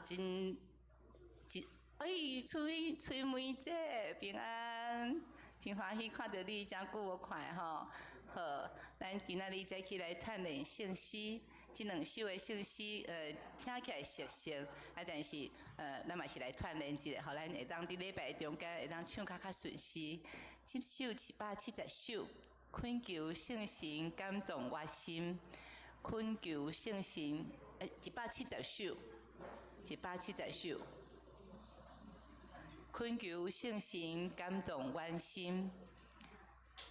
真真，哎，翠翠梅姐平安，真歡喜看著你，誠久無看吼。好，咱今仔日再起來鍛鍊聖詩，這兩首的聖詩，聽起來熟悉，啊，但是，咱嘛是來鍛鍊一下，予咱會當佇禮拜中間會當唱較較順勢。這首170首，懇求聖神感動我心，懇求聖神，170首，170首，懇求聖神感動阮心。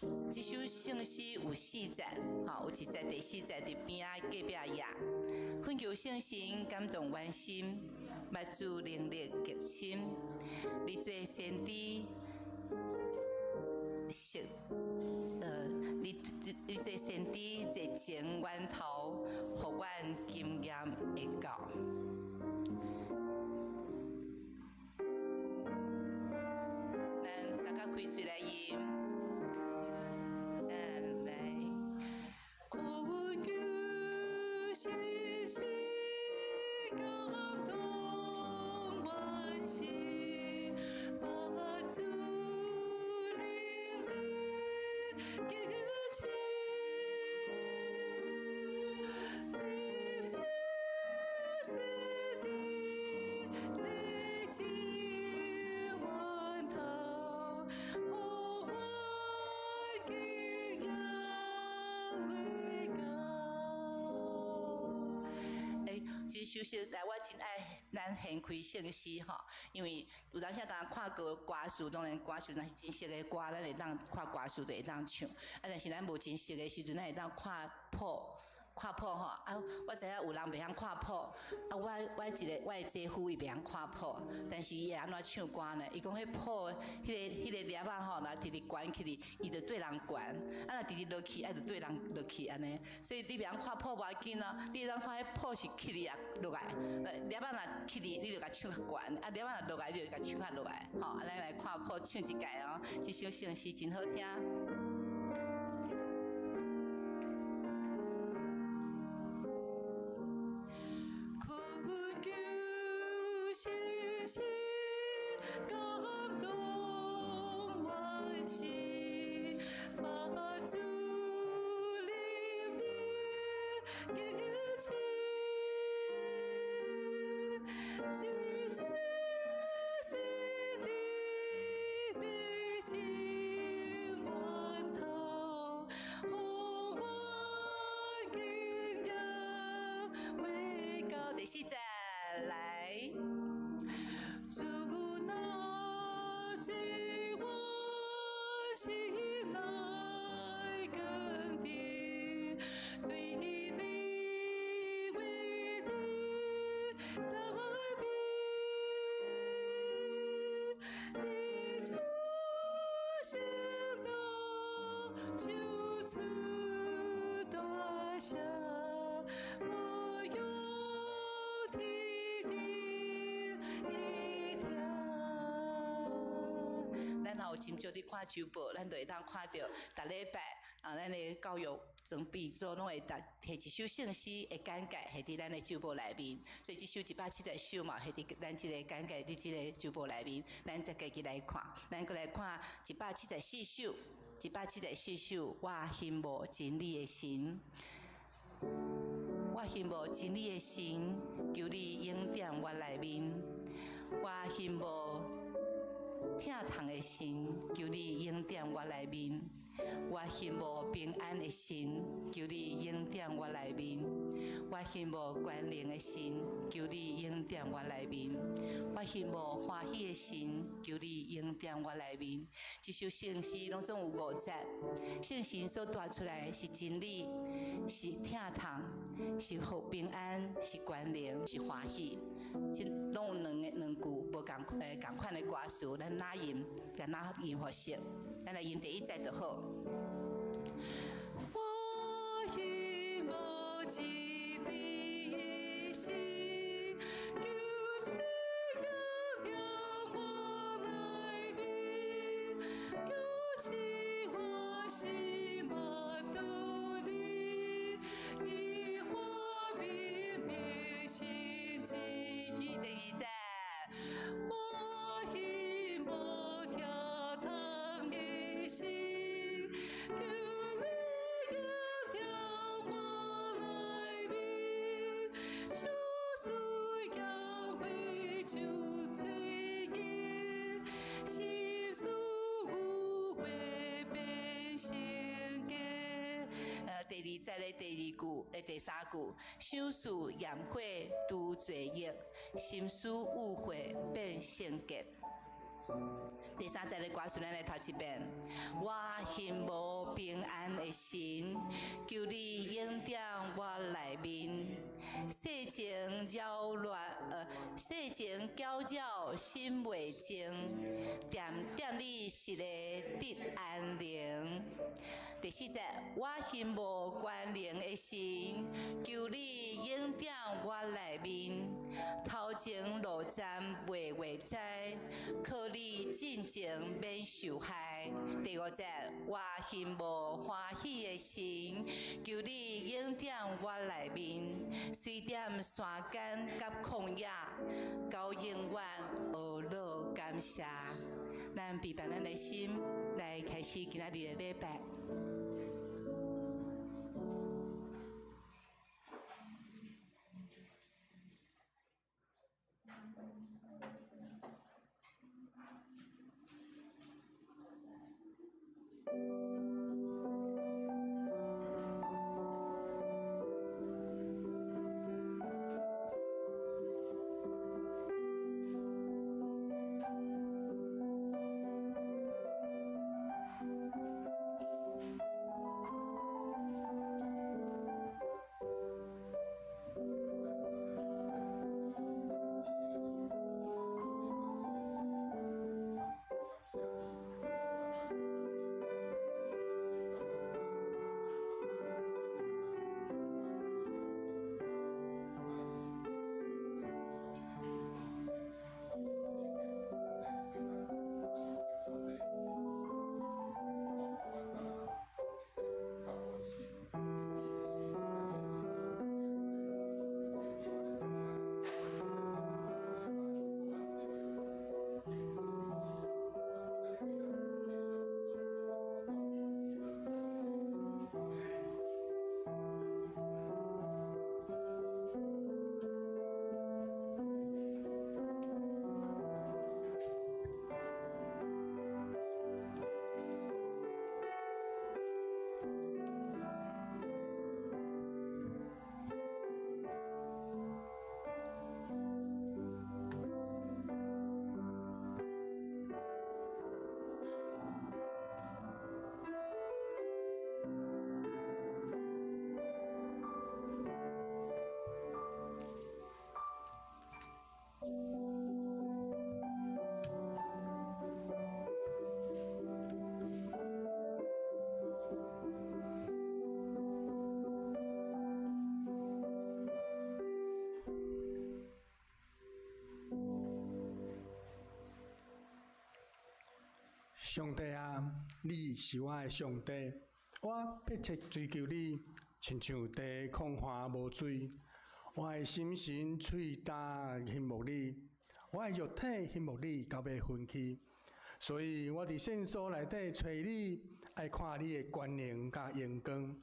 這首聖詩有四節，吼，有一節第四節佇邊仔隔壁頁。懇求聖神感動阮心，捌主能力極深，你做先知，是，你做先知熱情源頭，予阮經驗會到。咱三甲開喙來吟，再來。懇求聖神感動阮心，捌主能力極深，你做先知熱情源頭，予阮經驗會到。這首詩，來我真愛咱掀開聖詩吼，因為有當時當看過歌詞，當然歌詞若是真熟的歌，咱會當看歌詞就會當唱。啊，但是咱無真熟的時陣，咱會當看譜，看譜吼。啊，我知影有人袂曉看譜，啊，我一个我的姐夫伊袂曉看譜，但是伊會按怎唱歌呢？伊講彼譜，彼個粒仔吼，若直直懸起去，伊就對人懸；啊，若直直落去，啊，就對人落去按呢。所以你袂曉看譜無要緊咯，你會當看彼譜是起去抑落來，粒仔若起去，你就共唱較懸；啊，粒仔若落來，你就共唱較落來。吼，啊，咱來看譜唱一擺哦，這首聖詩真好聽。懇求聖神感動阮心，捌主能力極深，是做先知熱情源頭，予阮經驗會到。第四節來，主若賜我心內堅定，對你話的讚美，你就行道求出大赦，不用提定一條。咱若有真少佇看週報，咱就會當看著逐禮拜啊，咱的教育裝備組攏會逐提一首聖詩的簡介，下佇咱的週報內面。所以這首170首嘛，下佇咱這個簡介佇這個週報內面，咱再家己來看。咱閣來看174首，174首，我欣慕真理的神，我欣慕真理的神，求你恩典我內面。我欣慕疼痛的神，求你恩典我內面。我欣慕平安的神，求你恩典我內面。我欣慕權能的神，求你恩典我內面。我欣慕歡喜的神，求你恩典我內面。這首聖詩攏總有五節，聖神所帶出來是真理，是疼痛，是予平安，是權能，是歡喜。這攏有兩個兩句無仝仝款的歌詞，咱哪吟，共哪吟予熟。咱來吟第一節就好。我欣慕真理的神，求你恩典我內面，求賜我心目睹你，以化明辨神旨意。第二第二節的第二句的第三句，想事炎火除罪孽，心思污穢變聖潔。第三節的歌詞，咱來讀一遍。我欣慕平安的神，求你恩典我內面。世情擾亂，世情攪擾心袂靜，惦惦你實的得安寧。第四節，我欣慕權能的神，求你恩典我內面。頭前路站袂話知，靠你進前免受害。第五節，我欣慕歡喜的神，求你恩典我內面。雖踮山間佮曠野，到永遠學樂感謝。咱預備咱的心來開始今仔日的禮拜。上帝啊，你是我的上帝，我迫切追求你，親像地曠旱無水。我的心神喙焦欣慕你，我的肉體欣慕你到欲昏去。所以我佇聖所內底揣你，愛看你的權能佮榮光。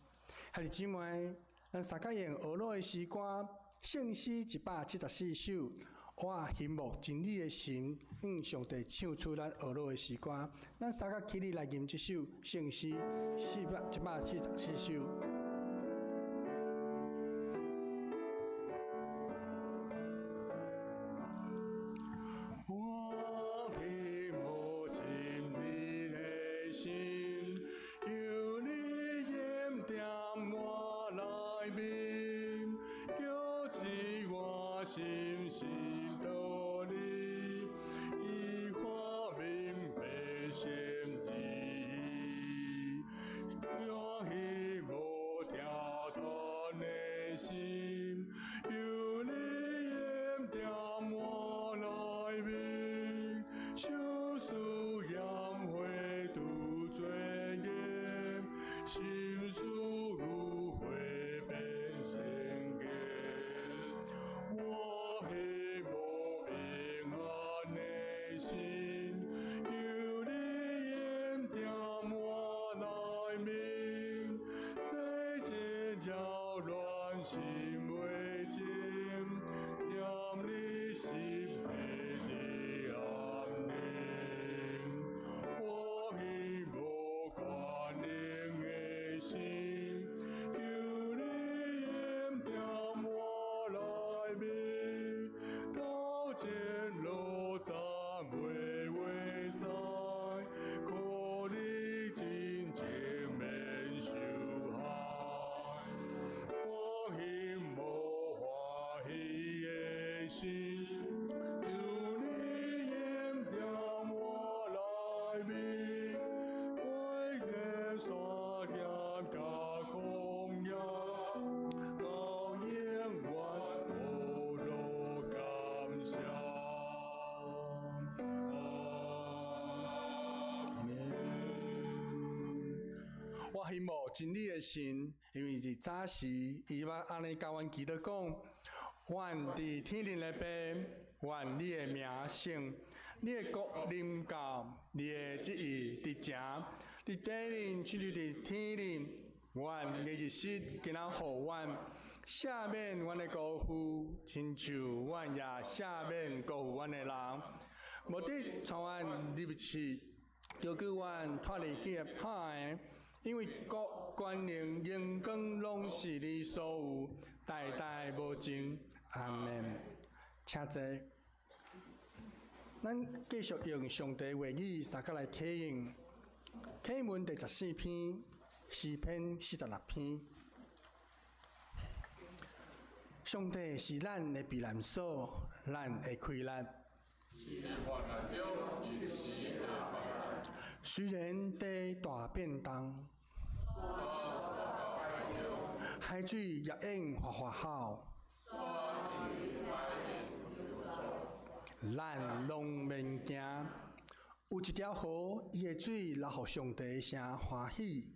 兄弟姊妹，咱三角用學樂的詩歌，聖詩174首。我欣慕真理的神，向上帝唱出咱學樂的詩歌。咱三個起立來吟這首聖詩174首。我欣慕真理的神，求你恩典我內面，叫知我心神。我希望權能的神，求的神，求你恩典我內面，過越山巔佮曠野，到永遠無落感謝。阿們。我希望真理的神，因為佇早時，伊捌按呢共阮祈禱講：阮佇天頂的父，願你的名聖，你的國臨到，你的旨意執行，佇地頂親像佇天頂。阮的日食今仔予阮，赦免阮的辜負，親像阮也赦免辜負阮的人。毋得帶阮入試，著救阮脫離彼个歹的。因為國權能榮光攏是你所有，代代無盡。阿們。請坐。咱繼續用上帝話語相佮來啟應。啟文第14篇，詩篇46篇。上帝是咱的避難所，咱的氣力。是患難中一時的幫助。雖然地大變動，海水也湧嘩嘩吼，咱攏免驚。有一條河，伊的水流予上帝的城歡喜。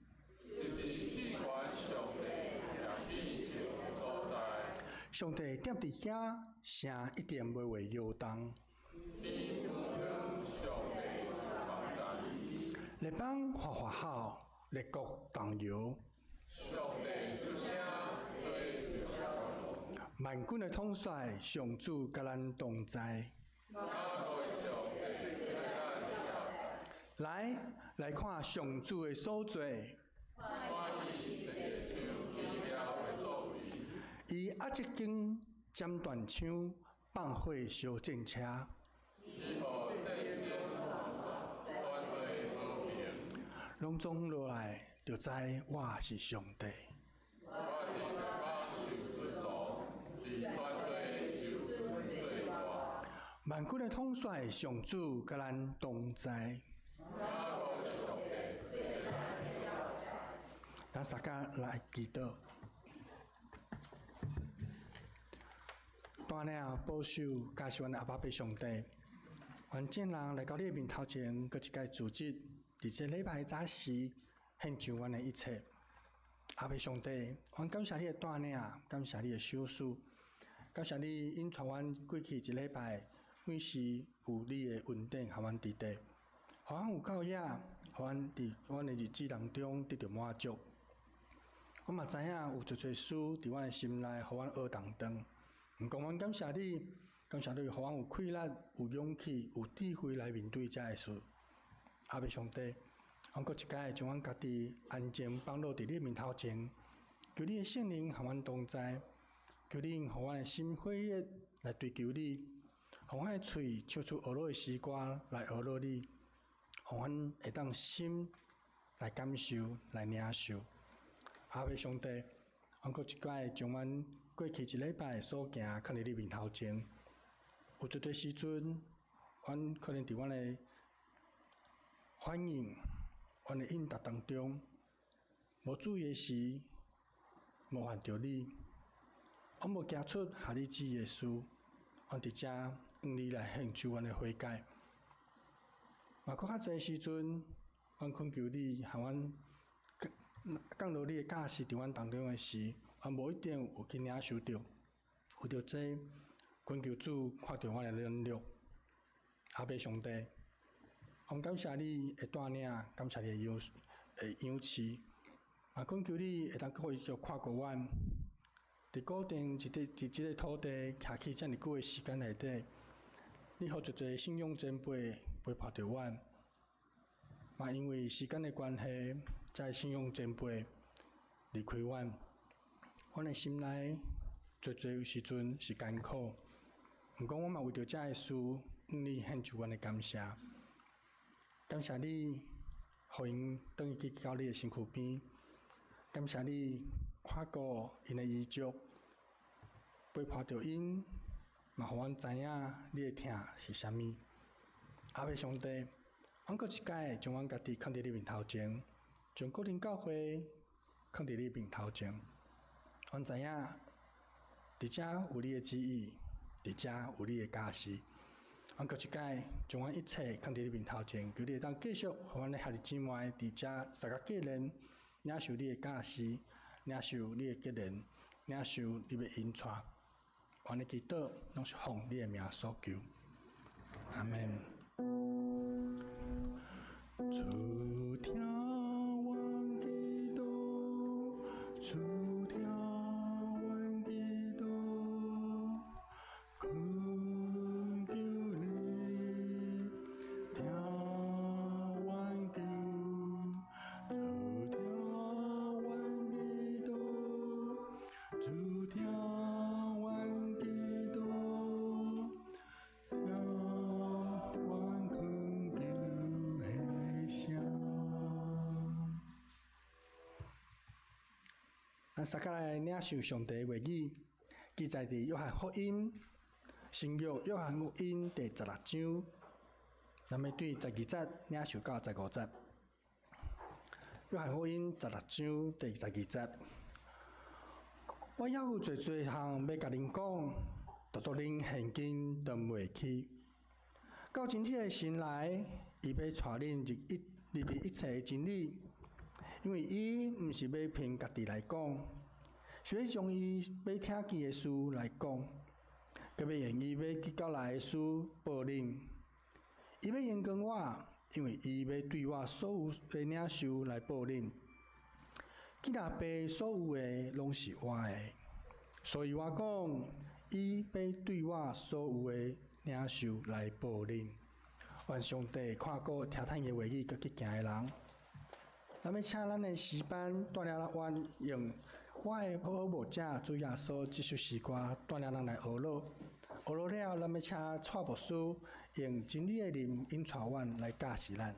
就是至懸上帝業變成的所在。上帝踮佇遐，城一定袂會搖動。天有光，上帝就幫贊。列邦嘩嘩吼，列國動搖。上帝出聲，地就搖動。萬軍的統帥，上主佮咱同在。雅各的上帝做咱的要塞。來，來看上主的所做。看伊地上奇妙的作為。伊壓一弓，斬斷槍，放火燒戰車。伊予戰爭全地和平。攏總落來，就知我是上帝。我佇台北受尊崇，佇全地受尊最大。萬軍的統帥上主佮咱同在。雅各的上帝做咱的要塞。咱相佮來祈禱。帶領保守加持阮的阿爸父上帝，阮眾人來到你的面頭前，閣一擺組織，佇這禮拜的早時獻上阮的一切。阿爸上帝，阮感謝你的帶領，感謝你的賞賜，感謝你引帶阮過去一禮拜，每時有你的恩典予阮佇底，予阮有夠額，予阮佇阮的日子當中得著滿足。我嘛知影有濟濟事佇阮的心內，予阮學當當。毋過，阮感謝你，感謝你，予阮有氣力、有勇氣、有智慧來面對這个事。阿爸上帝，阮閣一擺將阮家己安靜放落佇你面頭前，求你的聖靈和阮同在，求你予阮的心火熱來追求你，予阮的喙唱出呵咾的詩歌來呵咾你，予阮會當心來感受、來領受。阿爸上帝，阮閣一擺將阮過去一禮拜所行，囥佇你面頭前。有濟濟時陣，阮可能佇阮的反應、阮的應答當中，無注意的時，冒犯著你，阮無行出合你旨意的事，阮佇遮向你來獻上阮的悔改。嘛，閣較濟時陣，阮懇求你，予阮降落你的教示佇阮當中的時，阮無一定有去領受著。為著這，懇求主看著阮的軟弱。阿爸上帝，阮感謝你的帶領，感謝你的養的養飼，嘛懇求你會當繼續看顧阮。佇固定佇這佇這个土地徛起遮爾久的時間內底，你予濟濟信仰前輩陪伴著阮。嘛因為時間的關係，這个信仰前輩離開阮，阮的心內濟濟時陣是艱苦。毋過，阮嘛為著這个事，向你獻上阮的感謝。感謝你，予𪜶轉去到你的身軀邊。感謝你看顧𪜶的遺囑，陪伴著𪜶，嘛予阮知影你的疼是啥物。阿爸上帝，阮閣一擺將阮家己囥佇你面頭前，將個人教會囥佇你面頭前。阮知影，佇遮有你的旨意，佇遮有你的教示。阮閣一擺將阮一切囥佇你面頭前，求你會當繼續予阮的兄弟姊妹佇遮相佮結連，領受你的教示，領受你的激勵，領受你欲引帶。阮的祈禱攏是奉你的名所求，阿們。主聽阮祈禱，主聽阮祈禱，懇求你聽阮求，主聽阮祈禱，主聽阮祈禱，聽阮懇求的聲。咱相佮來領受上帝的話語，記載佇約翰福音，新約約翰福音第16章，咱欲對12節領受到15節。約翰福音十六章第12節，我猶有濟濟項欲共恁講，獨獨恁現今當袂起。到真理的神來，伊欲帶恁入佇一切的真理，因為伊毋是欲憑家己來講，是欲將伊欲聽見的事來講，閣欲用伊欲去到來的事報恁。伊欲榮光我，因為伊欲對我所有的領受來報恁。既然爸所有的攏是我的，所以我講，伊欲對我所有的領受來報恁。願上帝看顧聽咱的話語閣去行的人。咱欲請咱的詩班帶領咱用我的好牧者主耶穌這首詩歌帶領咱來學樂。學樂了，咱欲請蔡牧師用真理的靈引帶阮來教示咱。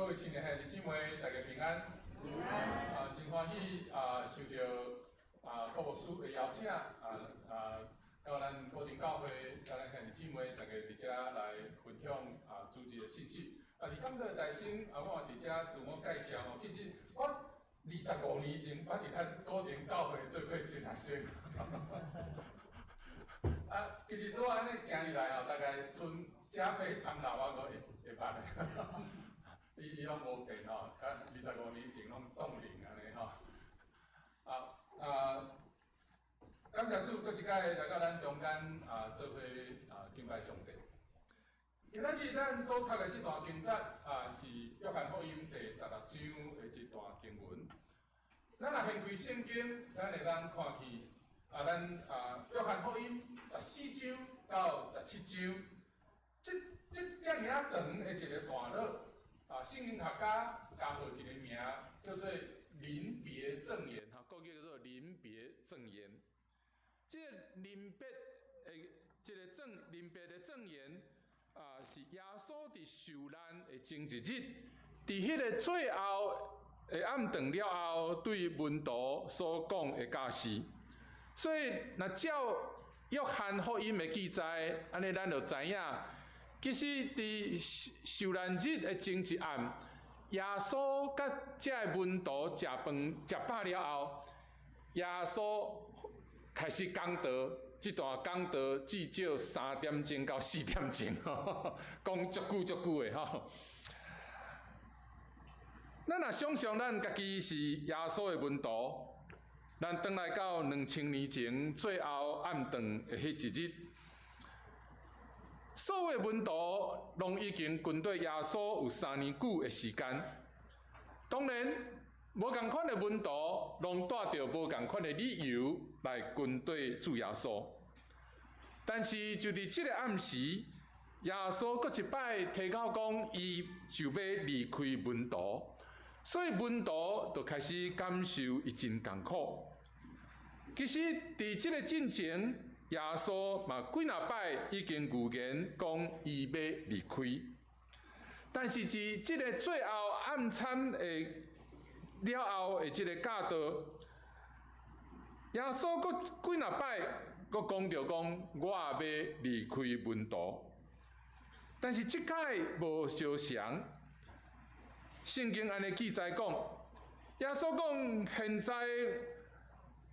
位親愛的兄弟姊妹，大家平安。平安。真歡喜受著郭牧師的邀請到咱古亭教會，佮咱兄弟姊妹，大家佇遮來分享主日的信息。佇講道大先，我佇遮自我介紹吼，其實我25年前，我佇咱古亭教會做過神學生。其實拄按呢行入來吼，大概賰遮飛蒼老我閣會捌的。伊攏無變吼，佮25年前攏凍齡按呢吼。感謝主，閣一擺來到咱中間做伙敬拜上帝。今仔日咱所讀的這段經節是約翰福音第16章的一段經文。咱若掀開聖經，咱會當看見咱約翰福音14章到17章，這遮爾仔長的一個段落。聖經學家加予一個名，叫做臨別贈言，吼，國語叫做臨別贈言。這個臨別的這個贈臨別的贈言，是耶穌佇受難的前一日，佇彼個最後的暗頓了後，對門徒所講的教示。所以，若照約翰福音的記載，按呢咱就知影。其實，佇受難日的前一暗，耶穌佮遮个門徒食飯食飽了後，耶穌開始講道，這段講道至少3點鐘到4點鐘，講足久足久的吼。咱若想像咱家己是耶穌的門徒，咱轉來到2000年前最後暗頓的彼一日。所有門徒攏已經跟綴耶穌有3年久的時間，當然無仝款的門徒攏帶著無仝款的理由來跟綴主耶穌。但是就佇這个暗時，耶穌閣一擺提口講，伊就欲離開門徒，所以門徒就開始感受伊真艱苦。其實，佇這个進前，耶穌嘛幾若擺已經預言講伊欲離開，但是佇這个最後暗餐的了後的這个教導，耶穌閣幾若擺閣講著講我欲離開門徒，但是這擺無相仝。聖經按呢記載講，耶穌講現在。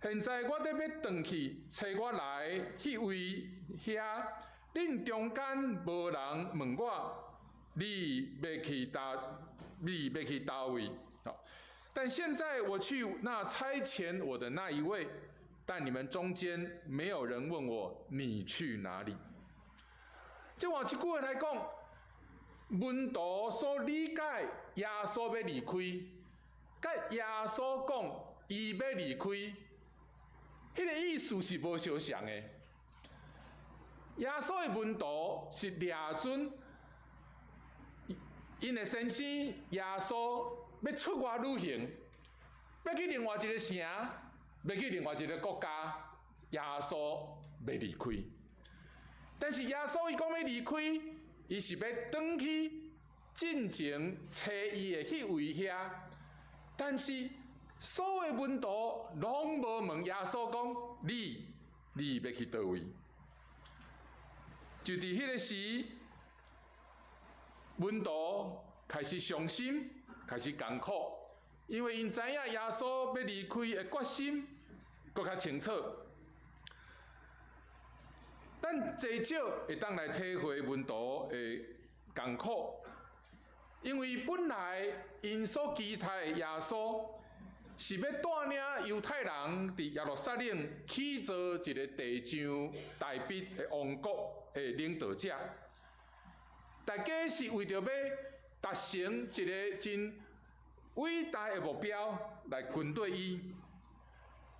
現在我欲轉去差我來彼位遐，恁中間無人問我，你欲去佗位？但現在我去那差遣我的那一位，但你們中間沒有人問我你去哪裡。這換一句話來講，門徒所理解耶穌欲離開，佮耶穌講伊欲離開。彼個意思是無相仝的。耶穌的門徒是掠準𪜶的先生耶穌欲出外旅行，欲去另外一个城，欲去另外一个國家，耶穌欲離開。但是耶穌伊講欲離開，伊是欲轉去進前差伊的彼位遐，但是，所有門徒攏無問耶穌講：你，你欲去佗位？就佇彼个時，門徒開始傷心，開始艱苦，因為𪜶知影耶穌欲離開的決心閣較清楚。咱濟少會當來體會門徒的艱苦，因為本來𪜶所期待的耶穌，是欲帶領猶太人佇耶路撒冷起造一个地上大衛的王國的領導者，大家是為著欲達成一个真偉大的目標來跟綴伊。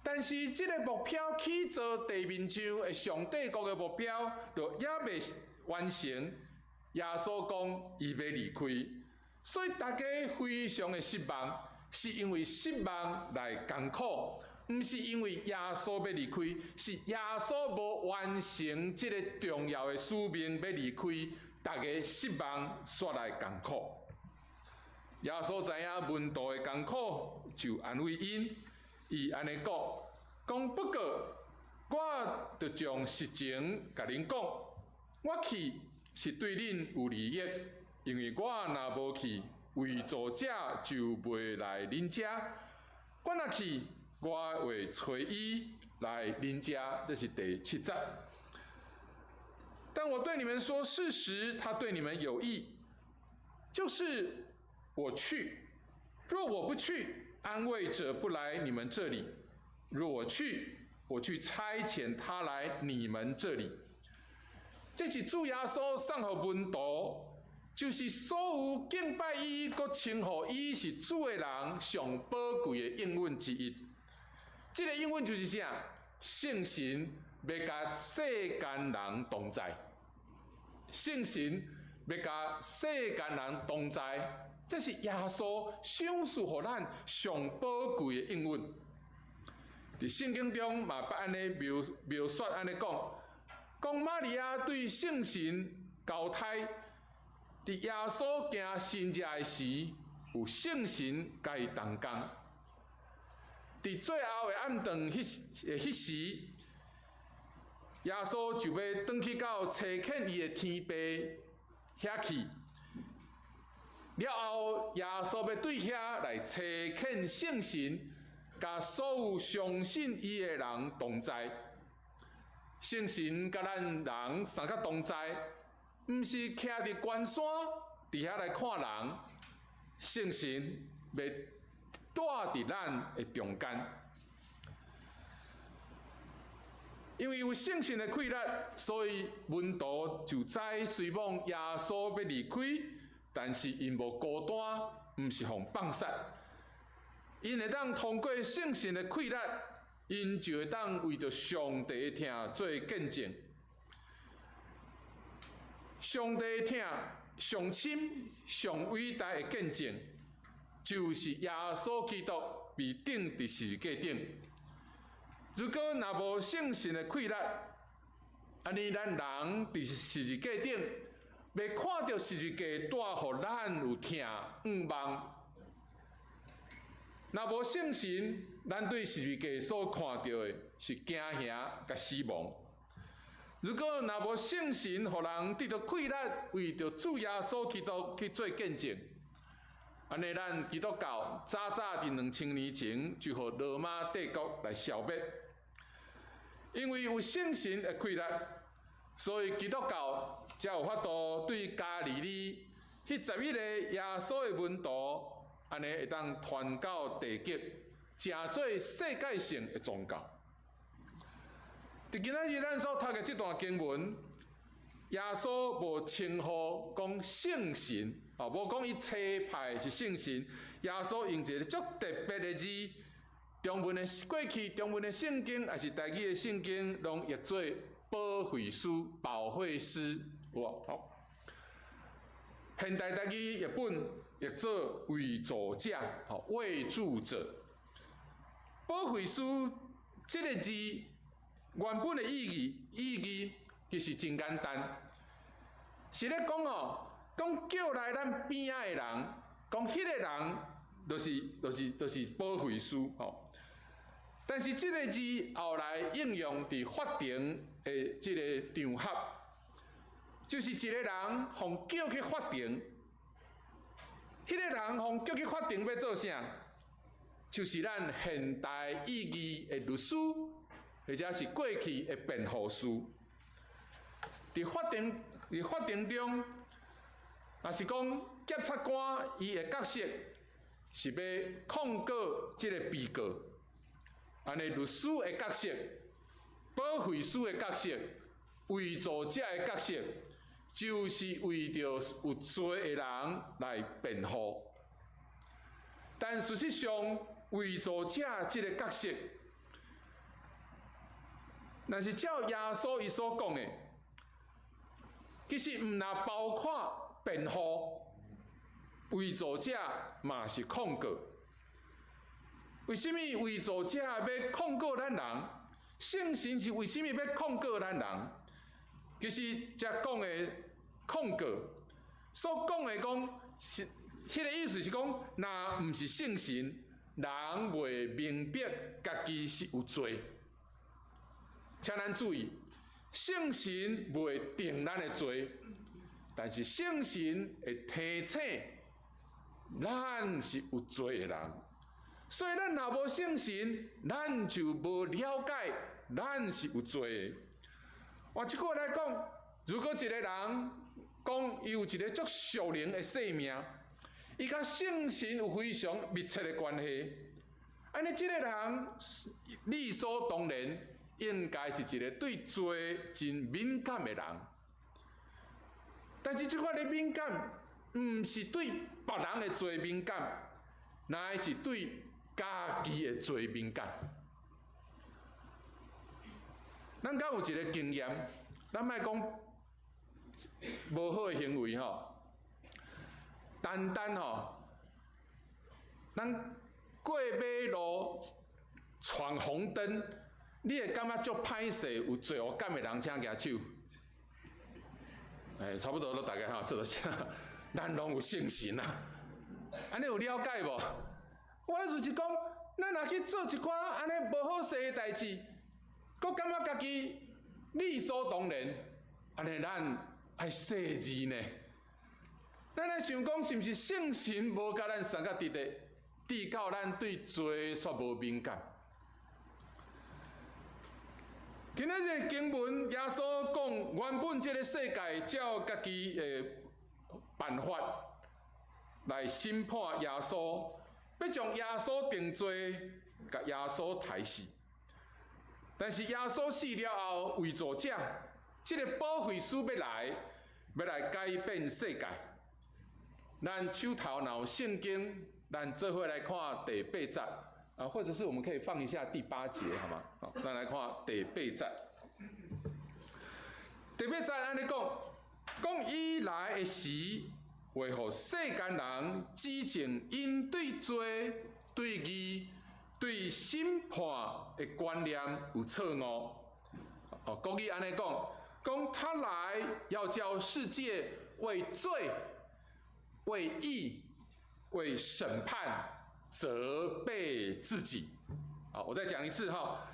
但是這个目標起造地面上的上帝國的目標，就猶未完成。耶穌講伊欲離開，所以大家非常的失望。是因為失望來艱苦，毋是因為耶穌欲離開，是耶穌無完成這个重要的使命欲離開，大家失望煞來艱苦。耶穌知影門徒的艱苦，就安慰𪜶，伊按呢講，講不過，我著將實情共恁講，我去是對恁有利益，因為我若無去，慰助者就袂來恁遮；我若去，我會差伊來恁遮。這是第七節。但我對你們說事實，他對你們有益，就是我去。若我不去，安慰者不來你們這裡；若我去，我去差遣他來你們這裡。這是主耶穌送予門徒，就是所有敬拜伊、閣稱呼伊是主的人上寶貴的應允之一。這個應允就是啥？聖神欲佮世間人同在，聖神欲佮世間人同在，這是耶穌賞賜予咱上寶貴的應允。佇聖經中嘛捌按呢描描述按呢講，講瑪利亞對聖神投胎，佇耶穌行神跡的時，有聖神佮伊同工。佇最後的暗頓彼彼時，耶穌就欲轉去到差遣伊的天父遐去。了後，耶穌欲對遐來差遣聖神，佮所有相信伊的人同在。聖神佮咱人相佮同在，毋是徛佇懸山佇遐來看人，聖神欲蹛佇咱的中間。因為有聖神的氣力，所以門徒就知雖罔耶穌欲離開，但是𪜶無孤單，毋是予放殺。𪜶會當通過聖神的氣力，𪜶就會當為著上帝的疼做見證。上帝的疼上深、上偉大的見證，就是耶穌基督被釘佇十字架頂。如果若無聖神的氣力，按呢咱人佇十字架頂，袂看著十字架帶予咱有疼向望。若無聖神，咱對十字架所看著的是驚嚇佮死亡。如果若無聖神，予人得著氣力，為著主耶穌基督去做見證，按呢咱基督教早早佇2000年前就予羅馬帝國來消滅。因為有聖神的氣力，所以基督教才有法度對加利利彼11個耶穌的門徒，按呢會當傳到地極，成做世界性的宗教。佇今仔日咱所讀的這段經文，耶穌無稱呼講聖神，哦，無講伊差派是聖神。耶穌用一个足特別的字，中文的過去中文的聖經，抑是台語的聖經，攏譯做保惠師、保惠師，有無？好。現代台語譯本譯做慰助者，吼，慰助者。保惠師這个字原本的意義，意義其實真簡單，是咧講哦，講叫來咱邊仔的人，講彼個人就是保惠師吼。但是這个字後來應用佇法庭的這个場合，就是一个人予叫去法庭，彼个人予叫去法庭欲做啥？就是咱現代意義的律師，或者是過去的辯護師。佇法庭中，若是講檢察官伊的角色是欲控告這个被告，按呢律師的角色、保惠師的角色、慰助者的角色，就是為著有罪的人來辯護。但事實上，慰助者這个角色，若是照耶穌伊所講的，其實毋但包括辯護，慰助者嘛是控告。為啥物慰助者欲控告咱人？聖神是為啥物欲控告咱人？其實這講的控告，所講的講是彼个意思是講，若毋是聖神，人袂明白家己是有罪。請咱注意，聖神袂定咱的罪，但是聖神會提醒咱是有罪的人。所以咱若無聖神，咱就無了解咱是有罪的。換一句話來講，如果一個人講伊有一個足屬靈的生命，伊佮聖神有非常密切的關係，按呢這個人理所當然應該是一個對罪真敏感的人。但是這款的敏感，毋是對別人的罪敏感，乃是對家己的罪敏感。咱敢有一個經驗，咱莫講無好的行為吼，單單吼，咱過馬路闖紅燈，你會感覺足歹勢，有罪惡感的人，請舉手。欸，差不多囉，大家吼，做啥？咱攏有聖神啊，按呢有了解無？我意思是講，咱若去做一寡按呢無好勢的代誌，閣感覺家己理所當然，按呢咱愛細膩呢？咱來想講，是毋是聖神無共咱相佮佇咧，至到咱對罪煞無敏感？今仔日經文，耶穌講，原本這个世界照家己的辦法來審判耶穌，欲將耶穌定罪，共耶穌刣死。但是耶穌死了後，偽造者這个保惠師欲來，欲來改變世界。咱手頭若有聖經，咱做伙來看第八節啊，或者是我們可以放一下第八節，好嗎？好，咱來看第八節。第八節按呢講，講伊來的時，會予世間人指證𪜶對罪、對義、對審判的觀念有錯誤。哦，國語按呢講，講他來要叫世界為罪、為義、為審判責備自己。好，我再講一次哈，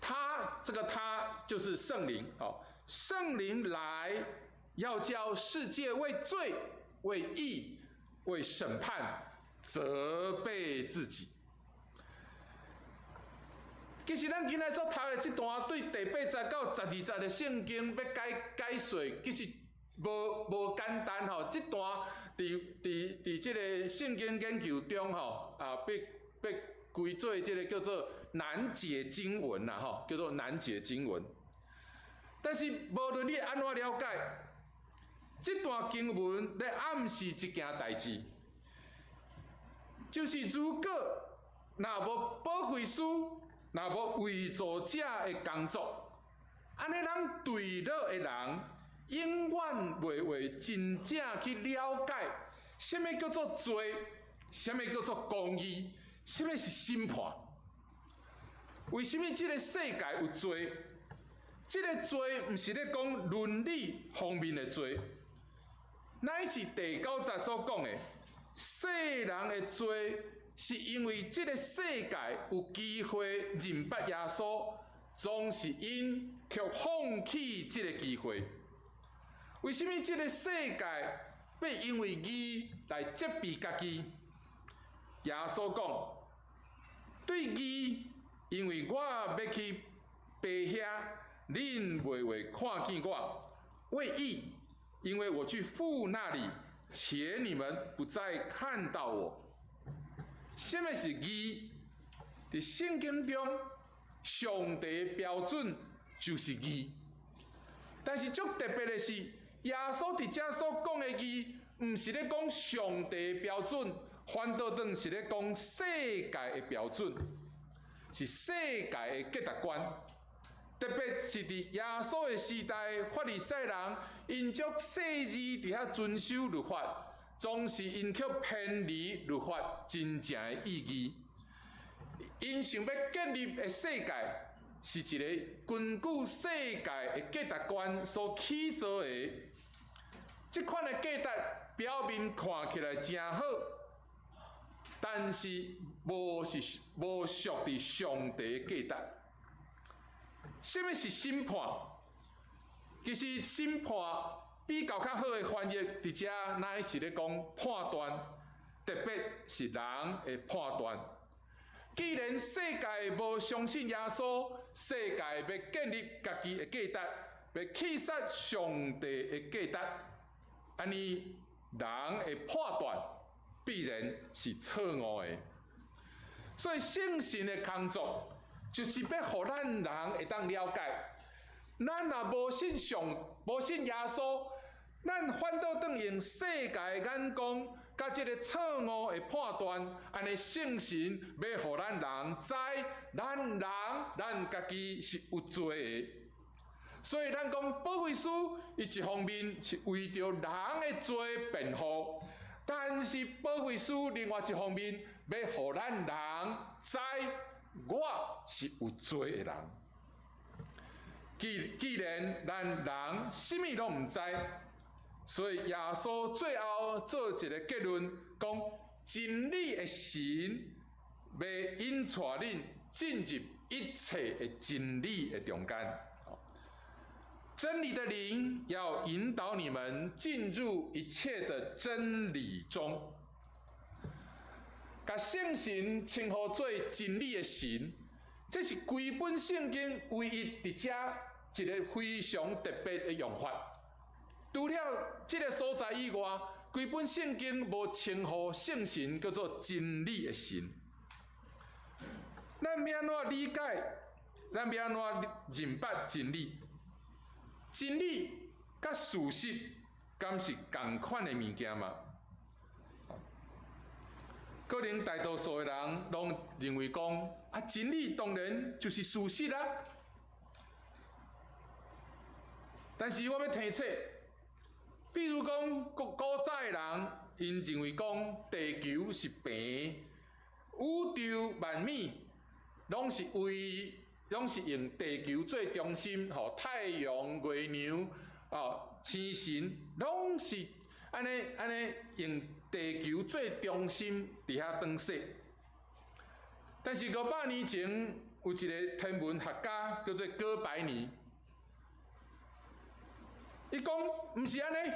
他這個他就是聖靈。好，聖靈來要叫世界為罪、為義、為審判責備自己。其實咱今仔所讀的這段對第八節到十二節的聖經欲解解說，其實無簡單吼。這段佇這個聖經研究中吼，啊，被歸做這个叫做難解經文啦吼，叫做難解經文。但是無論你按怎了解，這段經文咧暗示一件代誌，就是如果若無保惠師，若無偽造者的工作，按呢咱墜落的人，永遠袂會真正去了解，啥物叫做罪，啥物叫做公義，啥物是審判。為啥物這个世界有罪？這个罪毋是咧講倫理方面的罪，乃是第九節所講的，世人的罪是因為這个世界有機會認捌耶穌，總是𪜶卻放棄這个機會。為啥物這个世界欲因為義來責備家己？耶穌講，對義，因為我欲去父遐，恁袂會看見我；為義，因為我去父那裡，且你們不再看到我。啥物是義？佇聖經中，上帝的標準就是義。但是足特別的是，耶穌佇遮所講的義，毋是咧講上帝的標準，反倒轉是咧講世界的標準，是世界的價值觀。特別是佇耶穌的時代，法利賽人𪜶足細膩佇遐遵守律法，總是𪜶卻偏離律法真正的意義。𪜶想欲建立的世界，是一个根據世界的價值觀所起造的。這款的價值表面看起來誠好，但是無是無屬佇上帝價值。啥物是審判？其實審判比較較好的翻譯，佇遮乃是咧講判斷，特別是人的判斷。既然世界無相信耶穌，世界欲建立家己的價值，欲棄殺上帝的價值，按呢人的判斷必然是錯誤的。所以聖神的工作，就是欲予咱人會當了解，咱若無信上、無信耶穌，咱反倒轉用世界眼光，佮這个錯誤的判斷，按呢聖神欲予咱人知，咱人咱家己是有罪的。所以咱講保惠師，伊一方面是為著人的罪辯護，但是保惠師另外一方面欲予咱人知，我是有罪的人。既然咱人啥物攏毋知，所以耶穌最後做一个結論，講真理的神欲引帶恁進入一切的真理的中間。真理的靈要引導你們進入一切的真理中。共聖神稱呼做真理的神，這是規本聖經唯一佇遮一个非常特別的用法。除了這个所在以外，規本聖經無稱呼聖神叫做真理的神。咱欲按怎理解？咱欲按怎認捌真理？真理佮事實敢是仝款的物件嗎？可能大多數的人攏認為講，啊，真理當然就是事實啦。但是我欲提醒，比如講古古早的人，𪜶認為講地球是平，宇宙萬物攏是圍，攏是用地球做中心，吼，太陽、月亮、哦，星辰，攏是按呢按呢用地球做中心佇遐轉踅。但是500年前有一个天文學家叫做哥白尼，伊講毋是按呢，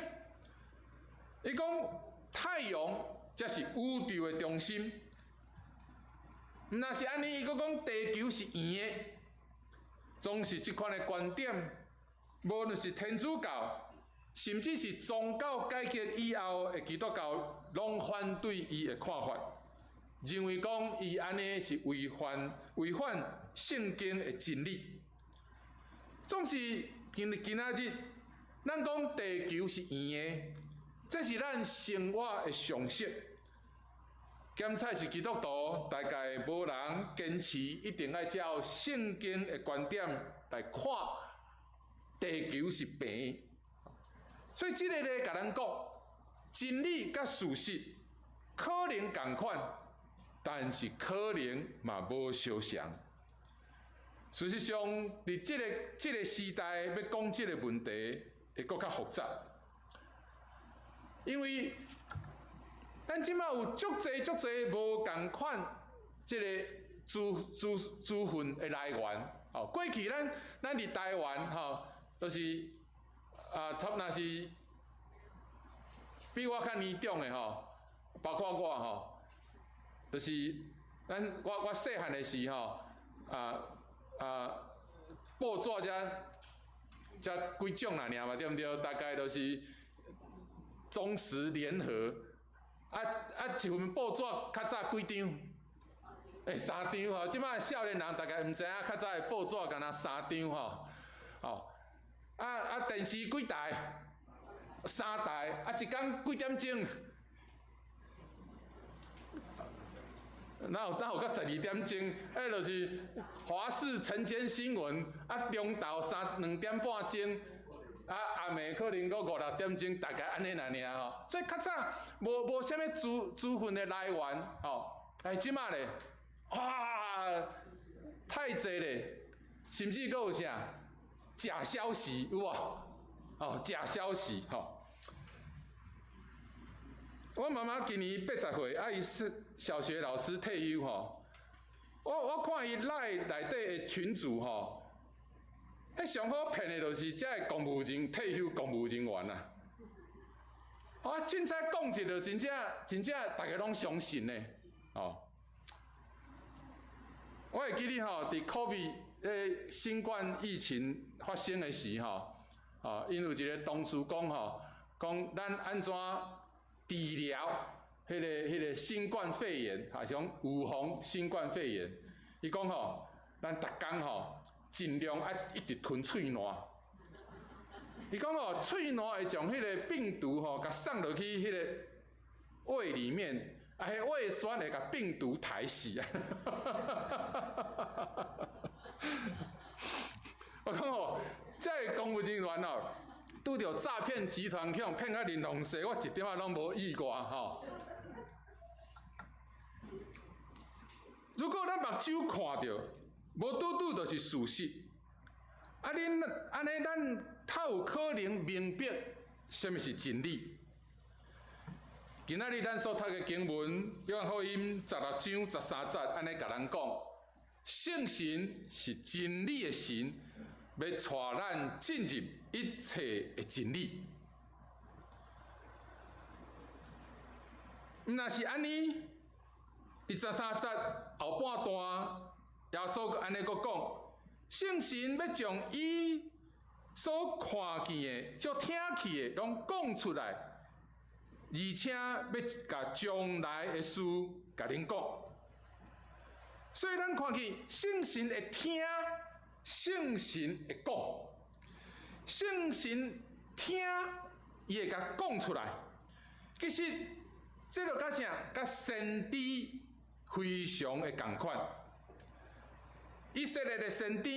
伊講太陽才是宇宙的中心。毋若是按呢，伊閣講地球是圓的。總是這款的觀點，無論是天主教，甚至是宗教改革以後的基督教，攏反對伊的看法，認為講伊按呢是違反違反聖經的真理。總是今今仔日，咱講地球是圓的，這是咱生活的常識。兼且是基督徒，大概無人堅持一定愛照聖經的觀點來看地球是平的。所以這个咧，共咱講，真理佮事實可能仝款，但是可能嘛無相像。事實上，佇這个這个時代，欲講這个問題，會閣較複雜，因為咱這馬有足濟足濟無仝款這个資資資訊的來源。哦，過去咱咱佇台灣吼，就是啊，差若是比我較年長的吼，包括我吼，就是咱我我細漢的時吼，啊啊，報紙才才幾種爾嘛，對毋對？大概就是中時聯合。啊啊！一份報紙較早幾張？欸，三張吼。這馬少年人大概毋知影較早的報紙敢若三張吼。哦，啊啊！電視幾台？三台。啊，一工幾點鐘？哪有哪有到12點鐘？彼就是華視晨間新聞，啊，中晝三兩點半鐘。啊，暗暝可能閣五六點鐘，大概按呢爾爾吼。所以較早無無啥物資資訊的來源吼。哎，這馬咧，哇，太濟咧，甚至閣有啥假消息有無？哦，假消息吼。我媽媽今年80歲，啊，伊是小學老師退休吼。我看伊 LINE 內底的群組吼，彼上好騙的就是這个公務人退休公務人員啊。我凊彩講一就真正真正逐家攏相信的，哦。我會記得吼，佇 COVID 新冠疫情發生的時吼，哦，𪜶有一个同事講吼，講咱按怎治療彼個新冠肺炎，還是講預防新冠肺炎？伊講吼，咱逐工吼盡量愛一直吞喙瀾。伊講吼，喙瀾會將彼個病毒吼，共送落去彼個胃裡面。啊！彼胃酸會共病毒刣死啊！我講吼，這个公務人員哦，拄著詐騙集團去予騙甲面紅色，我一點仔攏無意外吼。如果咱目睭看著，無拄拄就是事實。啊，恁按呢，咱較有可能明白啥物是真理。今仔日咱所讀的經文《約翰福音》16章13節，按呢共咱講：聖神是真理的神，欲帶咱進入一切的真理。毋若是按呢，佇13節後半段，耶穌閣按呢閣講：聖神欲將伊所看見的、所聽去的，攏講出來。而且欲共將來的事共恁講，所以咱看見聖神會聽，聖神會講，聖神聽，伊會共講出來。其實，這就佮啥？佮先知非常的仝款。以色列的先知，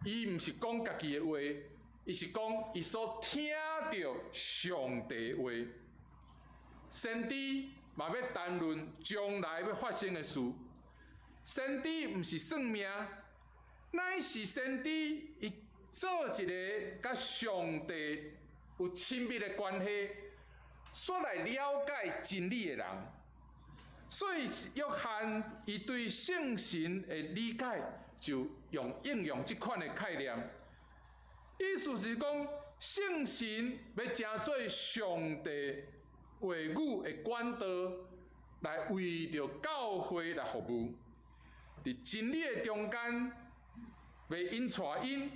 伊毋是講家己的話，伊是講伊所聽著上帝的話。先知嘛欲談論將來欲發生的事。先知毋是算命，乃是先知伊做一个佮上帝有親密的關係，煞來了解真理的人。所以約翰伊對聖神的理解，就用應用這款的概念。意思是講，聖神欲成做上帝話語的管道，來為著教會來服務，佇真理的中間，欲引帶𪜶，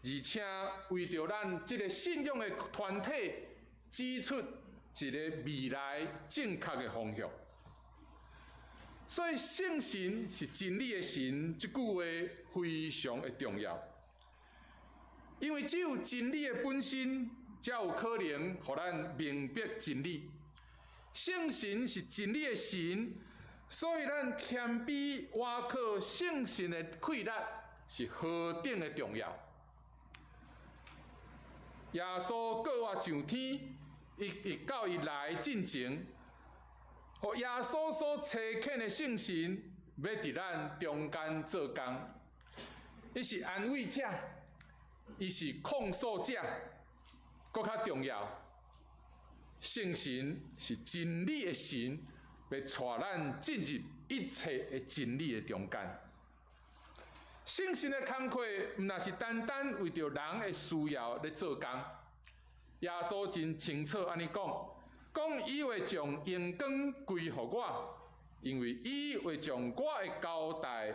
而且為著咱這个信仰的團體指出一个未來正確的方向。所以聖神是真理的神，這句話非常的重要，因為只有真理的本身，才有可能予咱明白真理。聖神是真理的神，所以咱謙卑倚靠聖神的氣力是何等的重要。耶穌復活上天，伊到伊來進前，予耶穌所差遣的聖神，欲佇咱中間做工。伊是安慰者，伊是控訴者，閣較重要。聖神是真理的神，欲帶咱進入一切的真理的中間。聖神的工課，毋若是單單為著人的需要咧做工。耶穌真清楚按呢講，講伊會將榮光歸予我，因為伊會將我的交代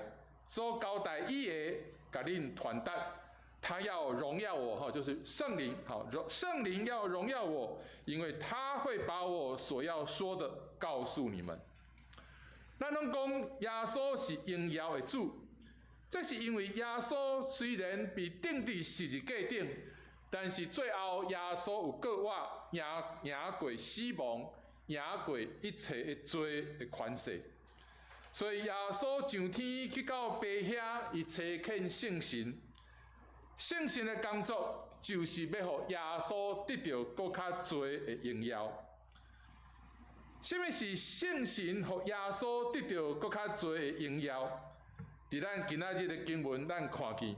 所交代伊的，共恁傳達。他要榮耀我，哈，就是聖靈，好，聖靈要榮耀我，因為他會把我所要說的告訴你們。咱攏講耶穌是榮耀的主，這是因為耶穌雖然被釘佇十字架頂，但是最後耶穌有過活贏過死亡，贏過一切的罪的權勢。所以耶穌上天去到父遐，伊差遣聖神。聖神的工作就是欲予耶穌得著閣較濟的榮耀。啥物是聖神予耶穌得著閣較濟的榮耀？佇咱今仔日的經文，咱看見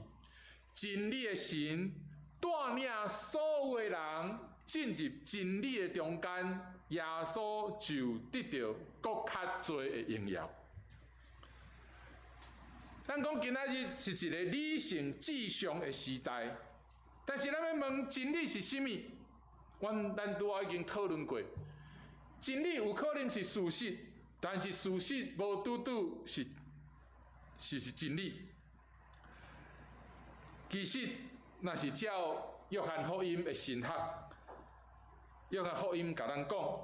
真理的神帶領所有的人進入真理的中間，耶穌就得著閣較濟的榮耀。咱講今仔日是一個理性至上的時代，但是咱欲問真理是啥物？阮咱拄仔已經討論過，真理有可能是事實，但是事實無拄拄是真理。其實，若是照約翰福音的神學，約翰福音共咱講，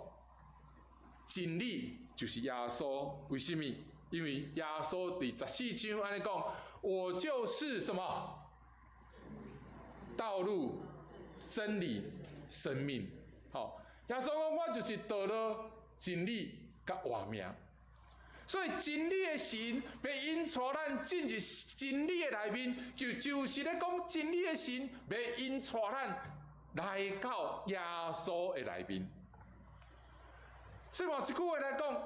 真理就是耶穌。為啥物？因為耶穌佇14章按呢講，我就是什麼道路、真理、生命。吼，耶穌講我就是道路、真理佮活命。所以真理的神欲引帶咱進入真理的內面，就是咧講真理的神欲引帶咱來到耶穌的內面。所以換一句話來講，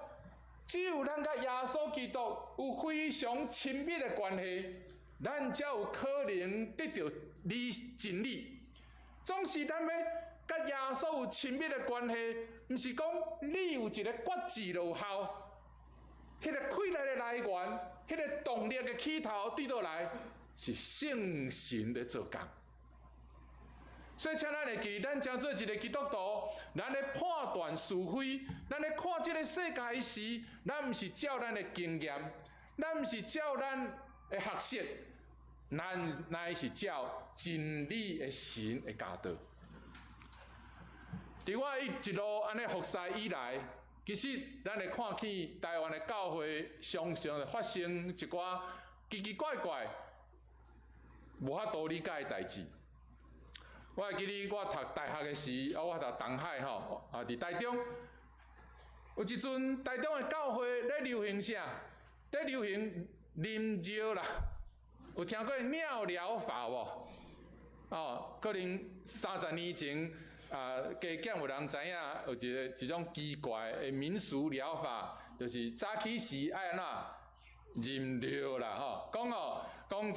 只有咱佮耶穌基督有非常親密的關係，咱才有可能得著理真理。總是咱欲佮耶穌有親密的關係，毋是講你有一个決志就有效。彼个氣力的來源，彼个動力的起頭，對佗來？是聖神咧做工。所以，請咱會記，咱成做一个基督徒，咱咧判斷是非，咱咧看這个世界時，咱毋是照咱的經驗，咱毋是照咱的學識，咱乃是照真理的神的教導。佇我一路按呢服侍以來，其實咱會看見台灣的教會常常會發生一寡奇奇怪怪、無法度理解的代誌。我會記得我讀大學的時，啊，我讀東海吼，啊，佇台中，有一陣台中的教會咧流行啥？咧流行啉尿啦，有聽過尿療法無？哦，可能30年前啊，加減有人知影有一个一種奇怪的民俗療法，就是早起時愛按怎啉尿啦吼，講哦，講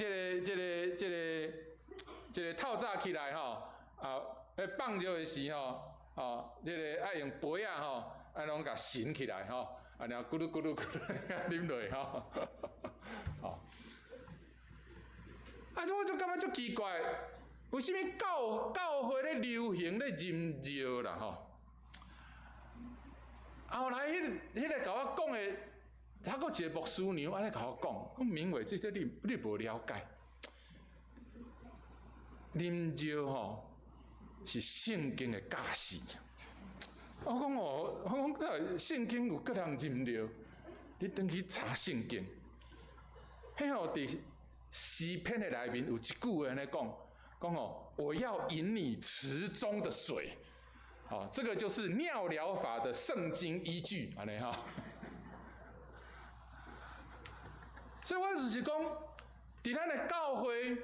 這個透早起來吼，啊，彼放尿的時吼，哦，這个愛用杯仔吼，按呢共盛起來吼，啊，然後咕嚕咕嚕咕嚕啉落吼，吼。啊，我就感覺足奇怪，為啥物教會咧流行咧啉尿啦吼？後來彼个共我講的，還閣一个牧師娘按呢共我講，講明偉，這這你無了解，啉尿吼是聖經的教示。我講哦，我講聖經有教人啉尿，你轉去查聖經，彼號佇詩篇的內面有一句話按呢講，講哦，我要飲你池中的水，哦，這個就是尿療法的聖經依據，按呢吼。所以我就是講，佇咱的教會，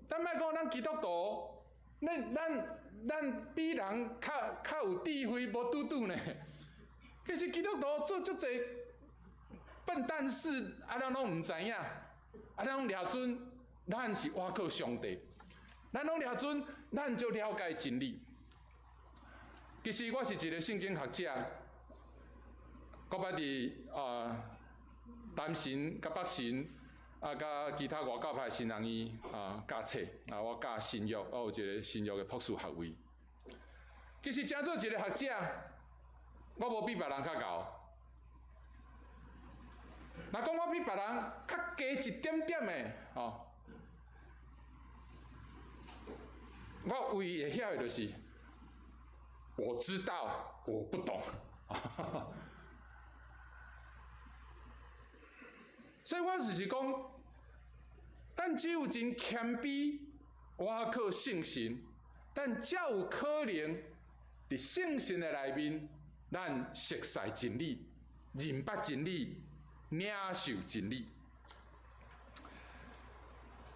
咱莫講咱基督徒，咱比人較有智慧，無拄拄呢。其實基督徒做足濟笨蛋事，啊，咱攏毋知影，啊，咱攏掠準，咱是倚靠上帝，咱攏掠準，咱就了解真理。其實我是一个聖經學者，閣捌佇啊南神佮北神啊，佮其他外教派神學院啊教冊啊，我教新約，我有一个新約的博士學位。其實，成做一个學者，我無比別人較𠢕。若講我比別人較低一點點的，吼，我唯一會曉的就是，我知道我不懂。所以我就是講，咱只有真謙卑，倚靠聖神，咱才有可能佇聖神的內面，咱熟悉真理，認捌真理，領受真理。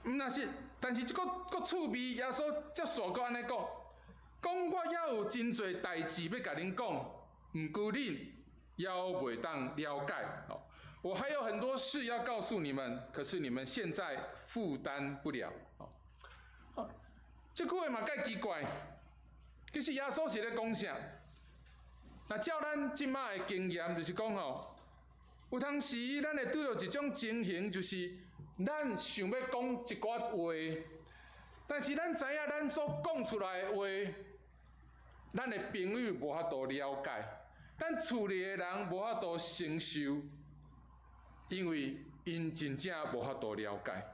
毋若是，但是這閣閣趣味，耶穌才煞閣按呢講，講我猶有真濟代誌欲共恁講，毋過恁猶袂當了解。我還有很多事要告訴你們，可是你們現在負擔不了。哦，這句話嘛蓋奇怪，其實耶穌是咧講啥？若照咱這擺的經驗，就是講吼，有當時咱會拄著一種情形，就是咱想欲講一寡話，但是咱知影咱所講出來的話，咱的朋友無法度了解，咱厝裡的人無法度承受，因為𪜶真正無法度了解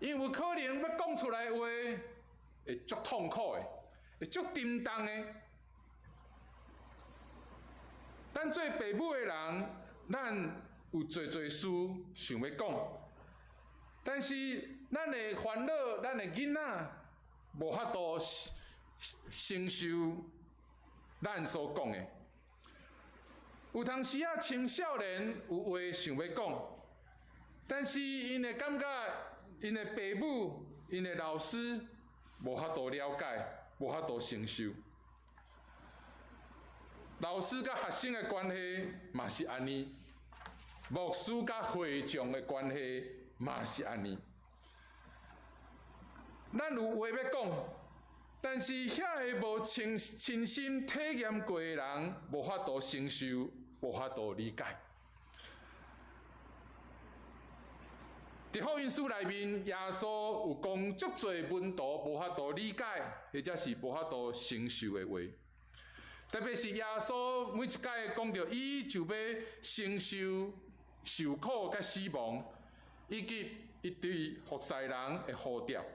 ，𪜶有可能欲講出來的話會足痛苦的，會足沉重的。咱做爸母的人，咱有濟濟事想欲講，但是咱的煩惱，咱的囡仔無法度承受咱所講的。有當時仔，青少年有話想欲講，但是𪜶會感覺𪜶的爸母、𪜶的老師無法度了解，無法度承受。老師佮學生的關係嘛是按呢，牧師佮會眾的關係嘛是按呢。咱有話欲講，但是遐个無親親身體驗過的人，無法度承受，無法度理解。佇福音書內面，耶穌有講足濟門徒無法度理解，或者是無法度承受的話。特別是耶穌每一擺講著，伊就欲承受受苦佮死亡，以及伊對服侍人的呼召。